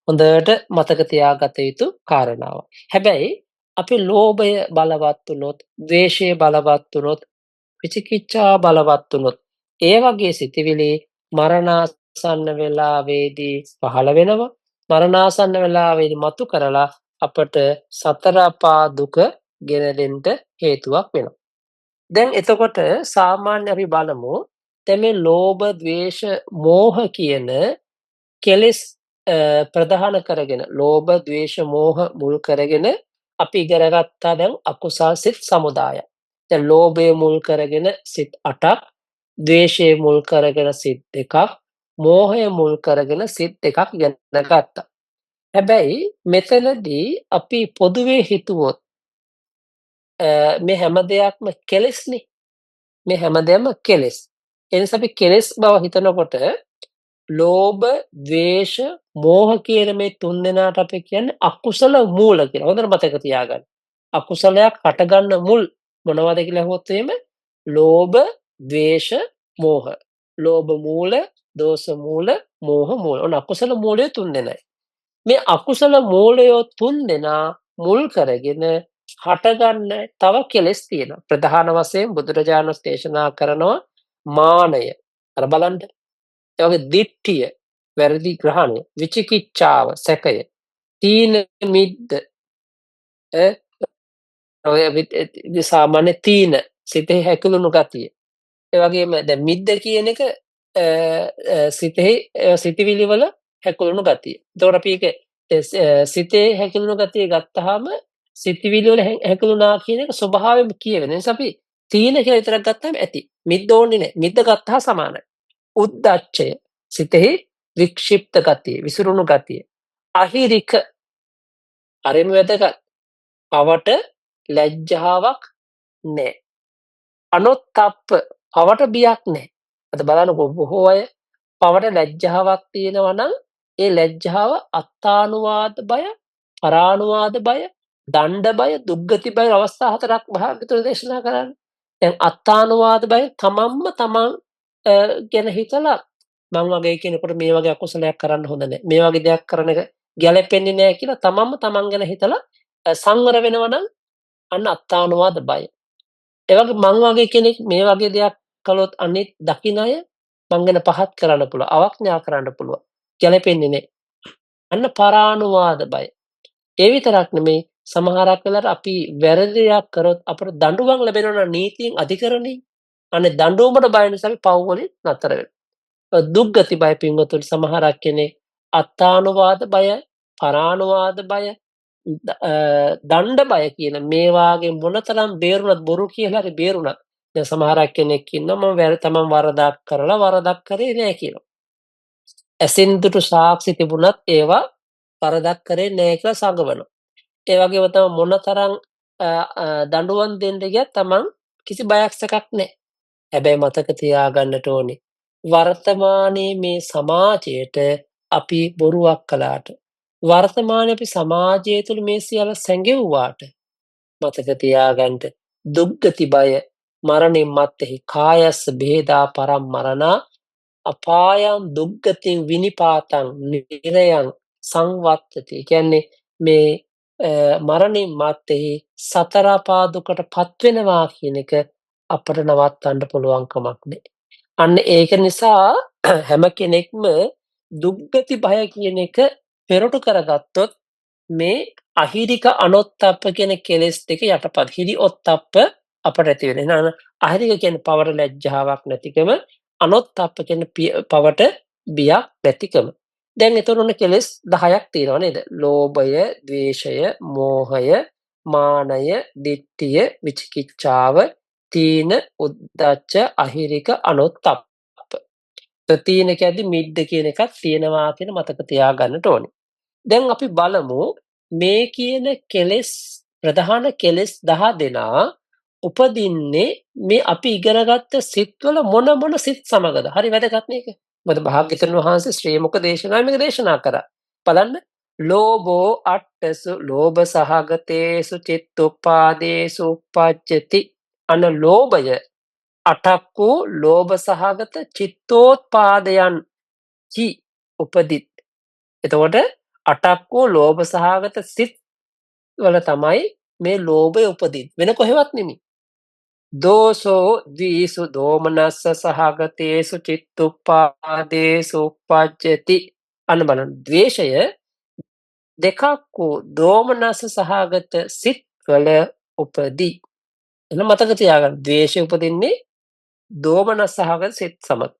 හොඳට මතක තියාගත යුතු කාරණාවක්. හැබැයි අපි ලෝභය බලවත් වුණොත්, ද්වේෂය බලවත් වුණොත්, විචිකිච්ඡා බලවත් වුණොත්, ඒ වගේ සිතිවිලි මරණාසන්න වෙලාවේදී පහළ වෙනවා. මරණාසන්න වෙලාවේදී මතු කරලා අපට සතර අපා දුක ගෙන දෙන්න හේතුවක් වෙනවා. දැන් එතකොට සාමාන්‍ය අපි බලමු, දැන් මේ ලෝභ, ද්වේෂ, මෝහ කියන කෙලෙස් ප්‍රධාන කරගෙන, ලෝභ, ද්වේෂ, මෝහ මුල් කරගෙන අපි ඉගෙන ගත්තා දැන් අකුසල් සිත් සමුදායක්. දැන් ලෝභය මුල් කරගෙන සිත් 8ක්, ද්වේෂය මුල් කරගෙන සිත් 2ක්, මෝහය මුල් කරගෙන සිත් 2ක් ඉගෙන ගත්තා. හැබැයි මෙතනදී අපි පොදුවේ හිතුවොත් මේ හැම දෙයක්ම කෙලෙස්නේ. මේ හැම දෙයක්ම කෙලෙස්. ඒ නිසා අපි කෙලෙස් බව හිතනකොට ලෝභ, ද්වේෂ, මෝහ කියන මේ තුන් දෙනාට අපි කියන්නේ අකුසල මූල කියලා. හොඳට මතක තියාගන්න. අකුසලයක් හටගන්න මුල් මොනවද කියලා අහුවොත් එහෙම ලෝභ, ද්වේෂ, මෝහ. ලෝභ මූල, දෝෂ මූල, මෝහ මූල. ඔන්න අකුසල මූලය තුන් දෙනයි. මේ අකුසල මූලය තුන් දෙනා මුල් කරගෙන හටගන්න තව කෙලෙස් තියෙනවා. ප්‍රධාන වශයෙන් බුදුරජාණන් වහන්සේ දේශනා කරනවා මානය. අර බලන්න. ඒ වගේ දිට්ඨිය, වැරදි ග්‍රහණය, විචිකිච්ඡාව, සැකය, තීන මිද්ද, ඔය සාමාන්‍ය තීන සිතෙහි හැකිලුණු ගතිය. ඒ වගේම දැන් මිද්ද කියන එක සිතෙහි සිතිවිලි වල හැකිලුණු ගතිය. එතකොට අපි ඒක සිතේ හැකිලුණු ගතිය ගත්තාම සිතිවිලි වල හැකිලුණා කියන එක ස්වභාවයෙන්ම කියවෙන නිසා අපි තීන කියලා විතරක් ගත්තාම ඇති. මිද්ද ඕනේ නෑ. මිද්ද ගත්තා සමානයි. උද්දච්චය, සිතෙහි වික්ෂිප්ත ගතිය, විසිරුණු ගතිය. අහිරික, හරිම වැදගත්. පවට ලැජ්ජාවක් නෑ. අනොත්තප්ප, පවට බියක් නෑ. අද බලන්නකෝ, බොහෝ අය පවට ලැජ්ජාවක් තියෙනවා නම් ඒ ලැජ්ජාව අත්තානුවාද බය, පරානුවාද බය, දණ්ඩ බය, දුක්ගති බය අවස්ථා හතරක් භාග්‍යතුන් දේශනා කරන්නේ. දැන් අත්තානුවාද බය, තමන්ම තමන් ගැන හිතලා මං වගේ කෙනෙකුට මේ වගේ අකුසලයක් කරන්න හොඳ නෑ. මේ වගේ දෙයක් කරන එක ගැලපෙන්නේ නෑ කියලා තමන්ම තමන් ගැන හිතලා සංවර වෙනවා නම් අන්න අත්තානුවාද බය. ඒ වගේ මං වගේ කෙනෙක් මේ වගේ දෙයක් කළොත් අනිත් දකින්න අය මං ගැන පහත් කරන්න පුළුවන්, අවඥා කරන්න පුළුවන්. ගැලපෙන්නේ නෑ. අන්න පරානුවාද බය. ඒ විතරක් නෙමෙයි, සමහරක් වෙලාවට අපි වැරදි දෙයක් කරොත් අපට දඬුවම් ලැබෙනවා නම් නීතියෙන්, අධිකරණයෙන්, අනේ දඬුවමට බය නිසා අපි පව් වලින් නතර වෙනවා. දුක්ගති බය පින්වතුනි, සමහරක් කෙනෙක් අත්තානුවාද බය, පරානුවාද බය, දණ්ඩ බය කියන මේ වාගේ මොනතරම් බේරුණත්, බොරු කියලා හරි බේරුණත්, දැන් සමහරක් කෙනෙක් ඉන්නවා මම වැර තමන් වරදක් කරලා වරදක් කරේ නෑ කියනවා. ඇසින් දුටු සාක්ෂි තිබුණත් ඒවා වරදක් කරේ නෑ කියලා සඟවනවා. ඒ වගේම තමයි මොනතරම් දඬුවම් දෙන්න ගියත් තමන් කිසි බයක් සැකක් නෑ. හැබැයි මතක තියාගන්නට ඕනේ, වර්තමානයේ මේ සමාජයට අපි බොරුවක් කළාට, වර්තමානයේ අපි සමාජය තුළ මේ සියල්ල සැඟෙව්වාට, මතක තියාගන්න, දුක්ගති බය, මරණින් මත්තෙහි කායස්ස භේදා පරම් මරණා අපායං දුක්ගතින් විනිපාතං නිරයං සංවත්තති. කියන්නේ මේ මරණින් මත්තෙහි සතර අපා දුකට පත් වෙනවා කියන එක අපට නවත්තන්න පුළුවන් කමක් නෑ. අන්න ඒක නිසා හැම කෙනෙක්ම දුක්ගති බය කියන එක පෙරටු කරගත්තොත් මේ අහිරික අනොත්තප්ප කියන කෙලෙස් දෙක යටපත්, හිරි ඔත්තප්ප අපට ඇති වෙන. එහෙනම් අහිරික කියන්නේ පවට ලැජ්ජාවක් නැතිකම, අනොත්තප්ප කියන්නේ පවට බියක් නැතිකම. දැන් එතන ඔන්න කෙලෙස් 10ක් තියෙනවා නේද? ලෝභය, ද්වේෂය, මෝහය, මානය, දිට්ඨිය, විචිකිච්ඡාව, තීන, උද්ධච්ච, අහිරික, අනොත්තප්ප. තීන කියද්දි මිද්ද කියන එකක් තියෙනවා කියන මතක තියාගන්නට ඕනේ. දැන් අපි බලමු මේ කියන කෙලෙස් ප්‍රධාන කෙලෙස් 10 දෙනා උපදින්නේ මේ අපි ඉගෙනගත්ත සිත්වල මොන මොන සිත් සමගද? හරි වැදගත් මේක. මොකද භාග්‍යතුන් වහන්සේ ශ්‍රී මුඛ දේශනාවේ මේක දේශනා කරා. බලන්න, ලෝභෝ අට්ඨසු ලෝභ සහගතේසු චිත්තුප්පාදේසු උප්පජ්ජති. අන ලෝභය අටක් වූ ලෝභ සහගත චිත්තෝත්පාදයන් හි උපදිත්. එතකොට අටක් වූ ලෝභ සහගත සිත් වල තමයි මේ ලෝභය උපදින්නේ. වෙන කොහෙවත් නෙමෙයි. දෝසෝ ද්විසු දෝමනස්ස සහගතේසු චිත්තුප්පාදේසු උප්පජ්ජති. අන්න බලන්න, ද්වේෂය දෙකක් වූ දෝමනස්ස සහගත සිත් වල උපදී. එහෙනම් මතක තියාගන්න, ද්වේෂය උපදින්නේ දෝමනස්ස සහගත සිත් සමග.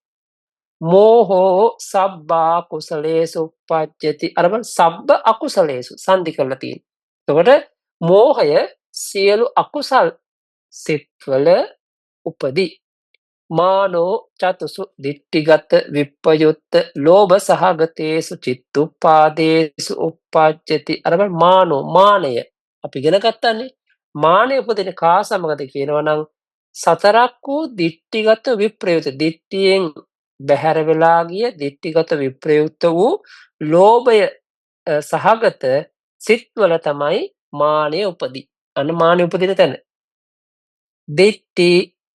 මෝහෝ සබ්බා කුසලේසු උප්පජ්ජති. අර බලන්න, සබ්බ අකුසලේසු සන්ධි කරලා තියෙනවා. එතකොට මෝහය සියලු අකුසල් සිත්වල උපදී. මානෝ චතුසු දිට්ඨිගත විප්පයුත්ත ලෝභ සහගතේසු චිත්තුප්පාදේසු උප්පජ්ජති. අර බලන්න, මානෝ මානය අපි ඉගෙන ගත්තානේ. මානය උපදින කා සමගද කියනවා නම් සතරක් වූ දිට්ඨිගත විප්‍රයුක්ත, දිට්ඨියෙන් බැහැර වෙලා ගිය දිට්ඨිගත විප්‍රයුක්ත වූ ලෝභය සහගත සිත්වල තමයි මානය උපදී. අන්න මානය උපදින තැන. දිට්ඨි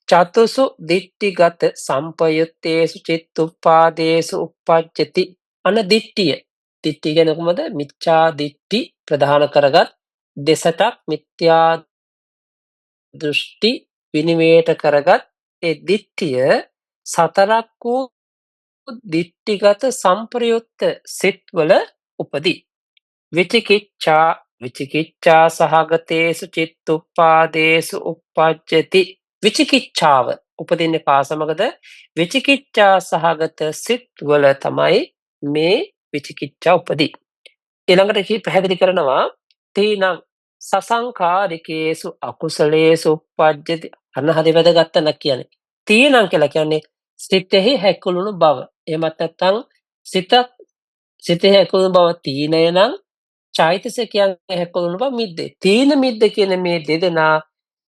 චතුසු දිට්ඨිගත සම්පයුත්තේසු චිත්තුප්පාදේසු උප්පජ්ජති. අන්න දිට්ඨිය. දිට්ඨිය කියන්නේ කොහොමද? මිච්ඡා දිට්ඨි ප්‍රධාන කරගත් දෙසටක් මිත්‍යා දෘෂ්ටි විනිවේට කරගත් ඒ දිට්ඨිය සතරක් වූ දිට්ඨිගත සම්ප්‍රයුක්ත සිත්වල උපදී. විචිකිච්ඡා විචිකිච්ඡා සහගතේසු චිත්තුප්පාදේසු උප්පජ්ජති. විචිකිච්ඡාව උපදින්නේ කා සමගද? විචිකිච්ඡා සහගත සිත්වල තමයි මේ විචිකිච්ඡා උපදී. ඊළඟට කී පැහැදිලි කරනවා තීනං සසංකාරිකේසු අකුසලේසු උප්පජ්ජති. අන්න හරි වැදගත් තැනක් කියන්නේ. තීනං කියලා කියන්නේ සිතෙහි හැකුළුණු බව. එහෙමත් නැත්නම් සිතෙහි හැකුළුණු බව තීනය නම්, චෛතසිකයන් හැකුළුණු බව මිද්දේ. තීන මිද්ද කියන මේ දෙදෙනා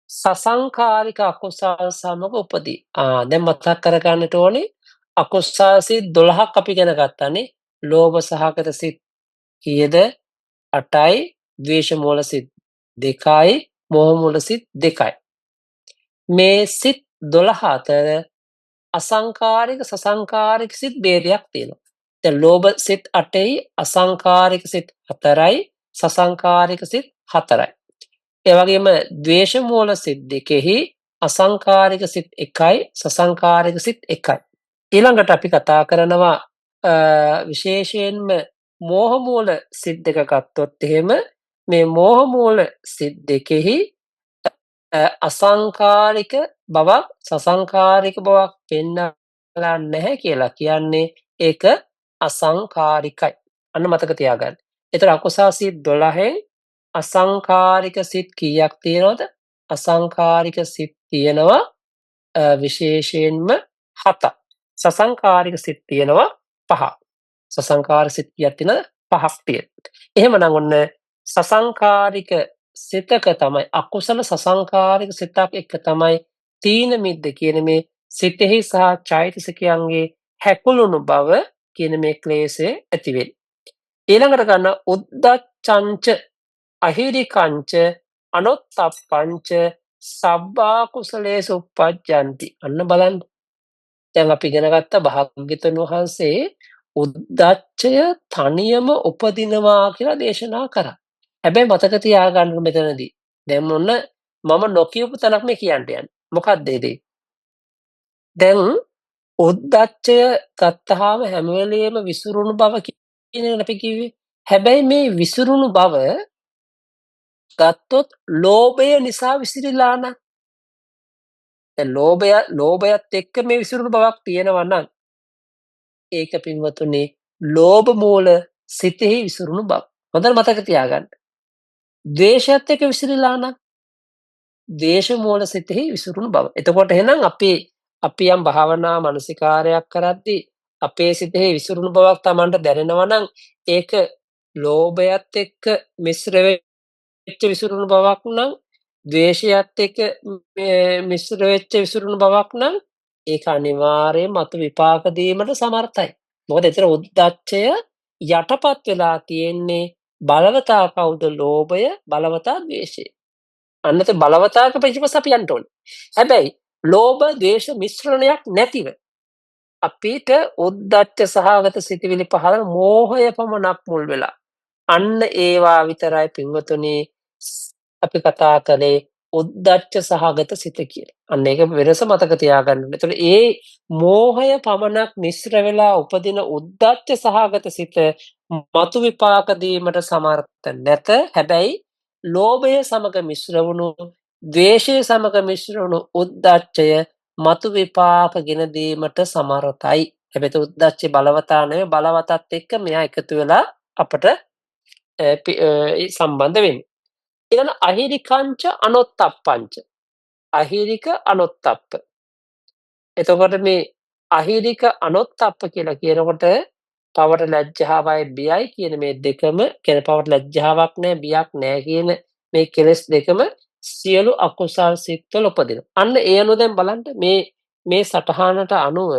සසංකාරික අකුසල් සමග උපදී. ආ දැන් මතක් කරගන්නට ඕනේ අකුසල් සිත් 12ක් අපි ඉගෙන ගත්තානේ. ලෝභ සහගත සිත් කීයද? 8යි. ද්වේෂ මූල සිත් 2යි. මෝහ මූල සිත් 2යි. මේ සිත් 12 අතර අසංකාරික සසංකාරික සිත් භේදයක් තියෙනවා. දැන් ලෝභ සිත් 8යි, අසංකාරික සිත් 4යි, සසංකාරික සිත් 4යි. ඒ වගේම ද්වේෂ මූල සිත් දෙකෙහි අසංකාරික සිත් 1යි, සසංකාරික සිත් 1යි. ඊළඟට අපි කතා කරනවා විශේෂයෙන්ම මෝහ මූල සිත් දෙක ගත්තොත් එහෙම මේ මෝහ මූල සිත් දෙකෙහි අසංකාරික බවක් සසංකාරික බවක් පෙන්වලා නැහැ කියලා කියන්නේ ඒක අසංකාරිකයි. අන්න මතක තියාගන්න. ඒතර අකුසල් සිත් 12න් අසංකාරික සිත් කීයක් තියෙනවද? අසංකාරික සිත් තියෙනවා විශේෂයෙන්ම 7ක්. සසංකාරික සිත් තියෙනවා 5ක්. සසංකාරික සිත් කීයක් තියෙනවද? 5ක් තියෙනවා. එහෙමනම් ඔන්න සසංකාරික සිතක තමයි අකුසල සසංකාරික සිතක් එක්ක තමයි තීන මිද්ද කියන මේ සිතෙහි සහ චෛතසිකයන්ගේ හැකුළුණු බව කියන මේ ක්ලේශය ඇති වෙන්නේ. ඊළඟට ගන්න උද්දච්චංච අහිරිකංච අනොත්තප්පංච සබ්බා කුසලේසු උප්පජ්ජಂತಿ. අන්න බලන්න. දැන් අපි ඉගෙන ගත්ත භාග්‍යතුන් වහන්සේ උද්දච්චය තනියම උපදිනවා කියලා දේශනා කරා. හැබැයි මතක තියාගන්න මෙතනදී. දැන් ඔන්න මම නොකියපු තැනක් මේ කියන්න යන්නේ. මොකක්ද ඒ දේ? දැන් උද්දච්චය ගත්තාම හැම වෙලෙම විසිරුණු බව කියන එක අපි කිව්වේ. හැබැයි මේ විසිරුණු බව ගත්තොත් ලෝභය නිසා විසිරිලා නම්, දැන් ලෝභයත් එක්ක මේ විසිරුණු බවක් තියෙනවා නම් ඒක පින්වතුනි ලෝභ මූල සිතෙහි විසිරුණු බව. හොඳට මතක තියාගන්න. ද්වේෂයත් එක්ක විසිරීලා නම් ද්වේෂ මූල සිතෙහි විසිරුණු බව. එතකොට එහෙනම් අපි අපි යම් භාවනා මනසිකාරයක් කරද්දී අපේ සිතෙහි විසිරුණු බවක් තමන්ට දැනෙනවා නම් ඒක ලෝභයත් එක්ක මිශ්‍ර වෙච්ච විසිරුණු බවක් නම්, ද්වේෂයත් එක්ක මිශ්‍ර වෙච්ච විසිරුණු බවක් නම් ඒක අනිවාර්යයෙන්ම මතු විපාක දීමට සමර්ථයි. මොකද එතන උද්දච්චය යටපත් වෙලා තියෙන්නේ බලවතා කවුද? ලෝභය, බලවතා ද්වේෂය. අන්න එතන බලවතාක පිටිපස්ස අපි යන්න ඕනේ. හැබැයි ලෝභ ද්වේෂ මිශ්‍රණයක් නැතිව අපිට උද්දච්ච සහගත සිතිවිලි පහළ මෝහය පමණක් මුල් වෙලා, අන්න ඒවා විතරයි පින්වතුනි අපි කතා කළේ උද්දච්ච සහගත සිත කියලා. අන්න ඒක වෙනස මතක තියාගන්න ඕනේ. එතකොට ඒ මෝහය පමණක් මිශ්‍ර වෙලා උපදින උද්දච්ච සහගත සිත මතු විපාක දීමට සමර්ථ නැත. හැබැයි ලෝභය සමග මිශ්‍ර වුණු, ද්වේෂය සමග මිශ්‍ර වුණු උද්දච්චය මතු විපාක ගෙන දීමට සමර්ථයි. හැබැයි උද්දච්චය බලවතා නෙවෙයි, බලවතත් එක්ක මෙයා එකතු වෙලා අපට සම්බන්ධ වෙන්නේ. ඊළඟ අහිරිකංච අනොත්තප්පංච. අහිරික අනොත්තප්ප. එතකොට මේ අහිරික අනොත්තප්ප කියලා කියනකොට පවට ලැජ්ජාවයි බියයි කියන මේ දෙකම, කියන්නේ පවට ලැජ්ජාවක් නෑ බියක් නෑ කියන මේ කෙලෙස් දෙකම සියලු අකුසල් සිත්වල උපදිනවා. අන්න ඒ අනුව දැන් බලන්න මේ මේ සටහනට අනුව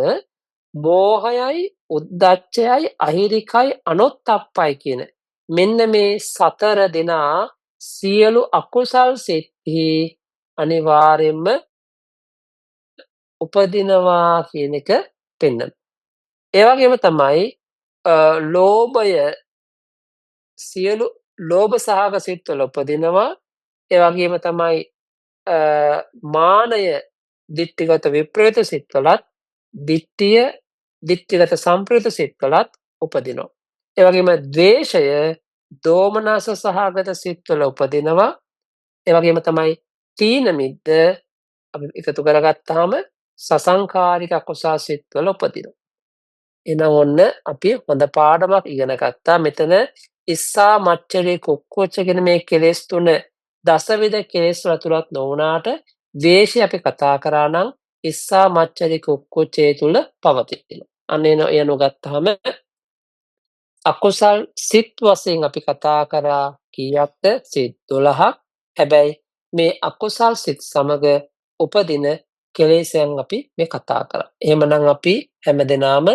මෝහයයි උද්දච්චයයි අහිරිකයි අනොත්තප්පයි කියන මෙන්න මේ සතර දෙනා සියලු අකුසල් සිත්හි අනිවාර්යයෙන්ම උපදිනවා කියන එක පෙන්වනවා. ඒ වගේම තමයි ලෝභය සියලු ලෝභ සහගත සිත්වල උපදිනවා. ඒ වගේම තමයි මානය දිට්ඨිගත විප්‍රයුත සිත්වලත්, දිට්ඨිය දිට්ඨිගත සම්ප්‍රයුත සිත්වලත් උපදිනවා. ඒ වගේම ද්වේෂය දෝමනස සහගත සිත්වල උපදිනවා. ඒ වගේම තමයි තීන මිද්ද අපි එකතු කරගත්තාම සසංකාරික අකුසල් සිත්වල උපදිනවා. එහෙනම් ඔන්න අපි හොඳ පාඩමක් ඉගෙන ගත්තා. මෙතන ඉස්සා මච්චරේ කුක්කුච්ච කියන මේ කෙලෙස් තුන දසවිධ කෙලෙස් වල තුලත් නොවුනාට ද්වේෂය අපි කතා කරා නම් ඉස්සා මච්චරේ කුක්කුච්චේ තුල පවතිනවා. අන්න එන එනු ගත්තාම අකුසල් සිත් වශයෙන් අපි කතා කරා කීයක්ද? සිත් 12ක්. හැබැයි මේ අකුසල් සිත් සමග උපදින කෙලෙසයන් අපි මේ කතා කරා. එහෙමනම් අපි හැමදෙනාම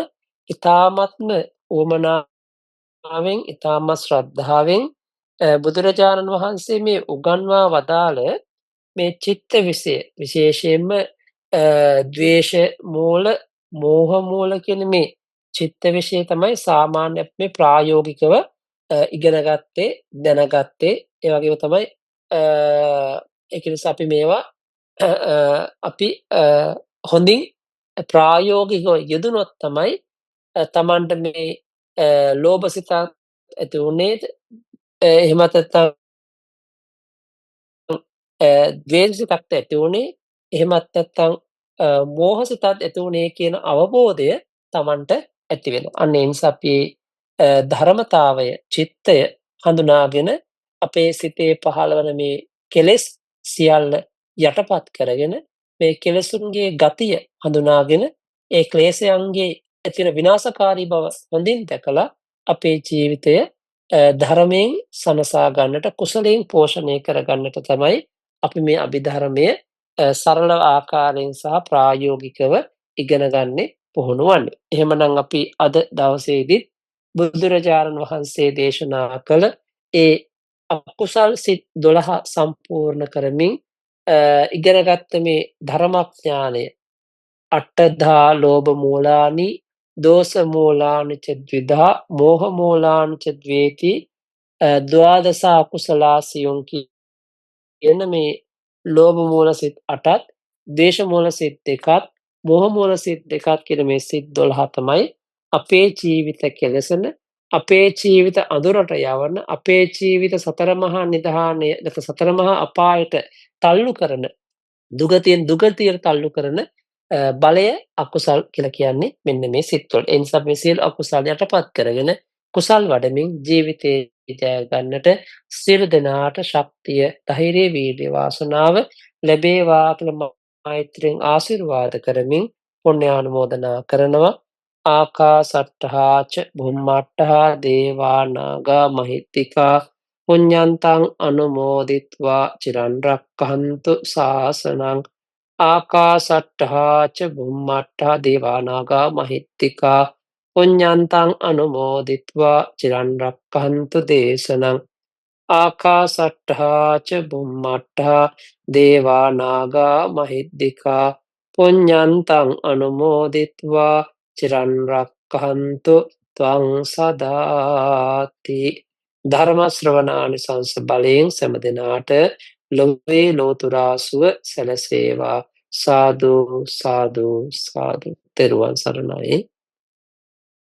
ඉතාමත්ම උවමනාවෙන්, ඉතාමත් ශ්‍රද්ධාවෙන් බුදුරජාණන් වහන්සේ මේ උගන්වා වදාළ මේ චිත්ත විෂය, විශේෂයෙන්ම ද්වේෂ මූල, මෝහ මූල කියන මේ චිත්ත විෂය තමයි සාමාන්‍ය මේ ප්‍රායෝගිකව ඉගෙන ගත්තේ, දැනගත්තේ. ඒ වගේම තමයි ඒක නිසා අපි මේවා අපි හොඳින් ප්‍රායෝගිකව යෙදුනොත් තමයි තමන්ට මේ ලෝභ සිතක් ඇති වුණේද, එහෙමත් නැත්නම් ද්වේෂ සිතක් ඇති වුණේ, එහෙමත් නැත්නම් මෝහ සිතක් ඇති වුණේ කියන අවබෝධය තමන්ට ඇති වෙනවා. අන්න ඒ නිසා අපි ධර්මතාවය, චිත්තය හඳුනාගෙන අපේ සිතේ පහළ වන මේ කෙලෙස් සියල්ල යටපත් කරගෙන මේ කෙලෙසුන්ගේ ගතිය හඳුනාගෙන ඒ ක්ලේශයන්ගේ ඇති වෙන විනාශකාරී බව හොඳින් දැකලා අපේ ජීවිතය ධර්මයෙන් සනසා ගන්නට, කුසලයෙන් පෝෂණය කර ගන්නට තමයි අපි මේ අභිධර්මය සරල ආකාරයෙන් සහ ප්‍රායෝගිකව ඉගෙන ගන්නේ, පුහුණු වන්නේ. එහෙමනම් අපි අද දවසේදීත් බුදුරජාණන් වහන්සේ දේශනා කළ ඒ අකුසල් සිත් 12 සම්පූර්ණ කරමින් ඉගෙනගත්ත මේ ධර්මඥානය, අට්ඨදා ලෝභ මූලානි, දෝෂ මූලානි ච ද්විධා, මෝහ මූලානි ච ද්වේති, ද්වාදස අකුසලා සියුම් කියන මේ ලෝභ මූල සිත් 8ත්, ද්වේෂ මූල සිත් 2ත්, මෝහ මූල සිත් 2ත් කියන මේ සිත් 12 තමයි අපේ ජීවිත කෙලසන, අපේ ජීවිත අඳුරට යවන, අපේ ජීවිත සතර මහා නිධානය, නැත්නම් සතර මහා අපායට තල්ලු කරන, දුගතියෙන් දුගතියට තල්ලු කරන බලය අකුසල් කියලා කියන්නේ මෙන්න මේ සිත් වල. ඒ නිසා මේ සියලු අකුසල් යටපත් කරගෙන කුසල් වඩමින් ජීවිතේ ජය ගන්නට සියලු දෙනාට ශක්තිය, ධෛර්යය, වීර්ය, වාසනාව ලැබේවා කියලා මෛත්‍රියෙන් ආශිර්වාද කරමින් පුණ්‍යානුමෝදනා කරනවා. ආකාසට්ඨා ච බුම්මට්ඨා දේවා නාග මහිද්దికා පුඤ්ඤන්තං අනුමෝදිත්වා චිරන් රක්ඛන්තු ශාසනං. ආකාසට්ඨා ච බුම්මට්ඨා දේවා නාග මහිද්దికා පුඤ්ඤන්තං අනුමෝදිත්වා චිරන් රක්ඛන්තු දේශනං. ආකාසට්ඨා ච බුම්මට්ඨා දේවා නාග මහිද්దికා පුඤ්ඤන්තං අනුමෝදිත්වා චිරන් රක්ඛන්තු ත්වං සදාති. ධර්ම ශ්‍රවණානිසංස බලයෙන් සෑම දිනාට ලොවේ ලෝතුරා සුව සැලසේවා. සාදු සාදු සාදු. තෙරුවන් සරණයි.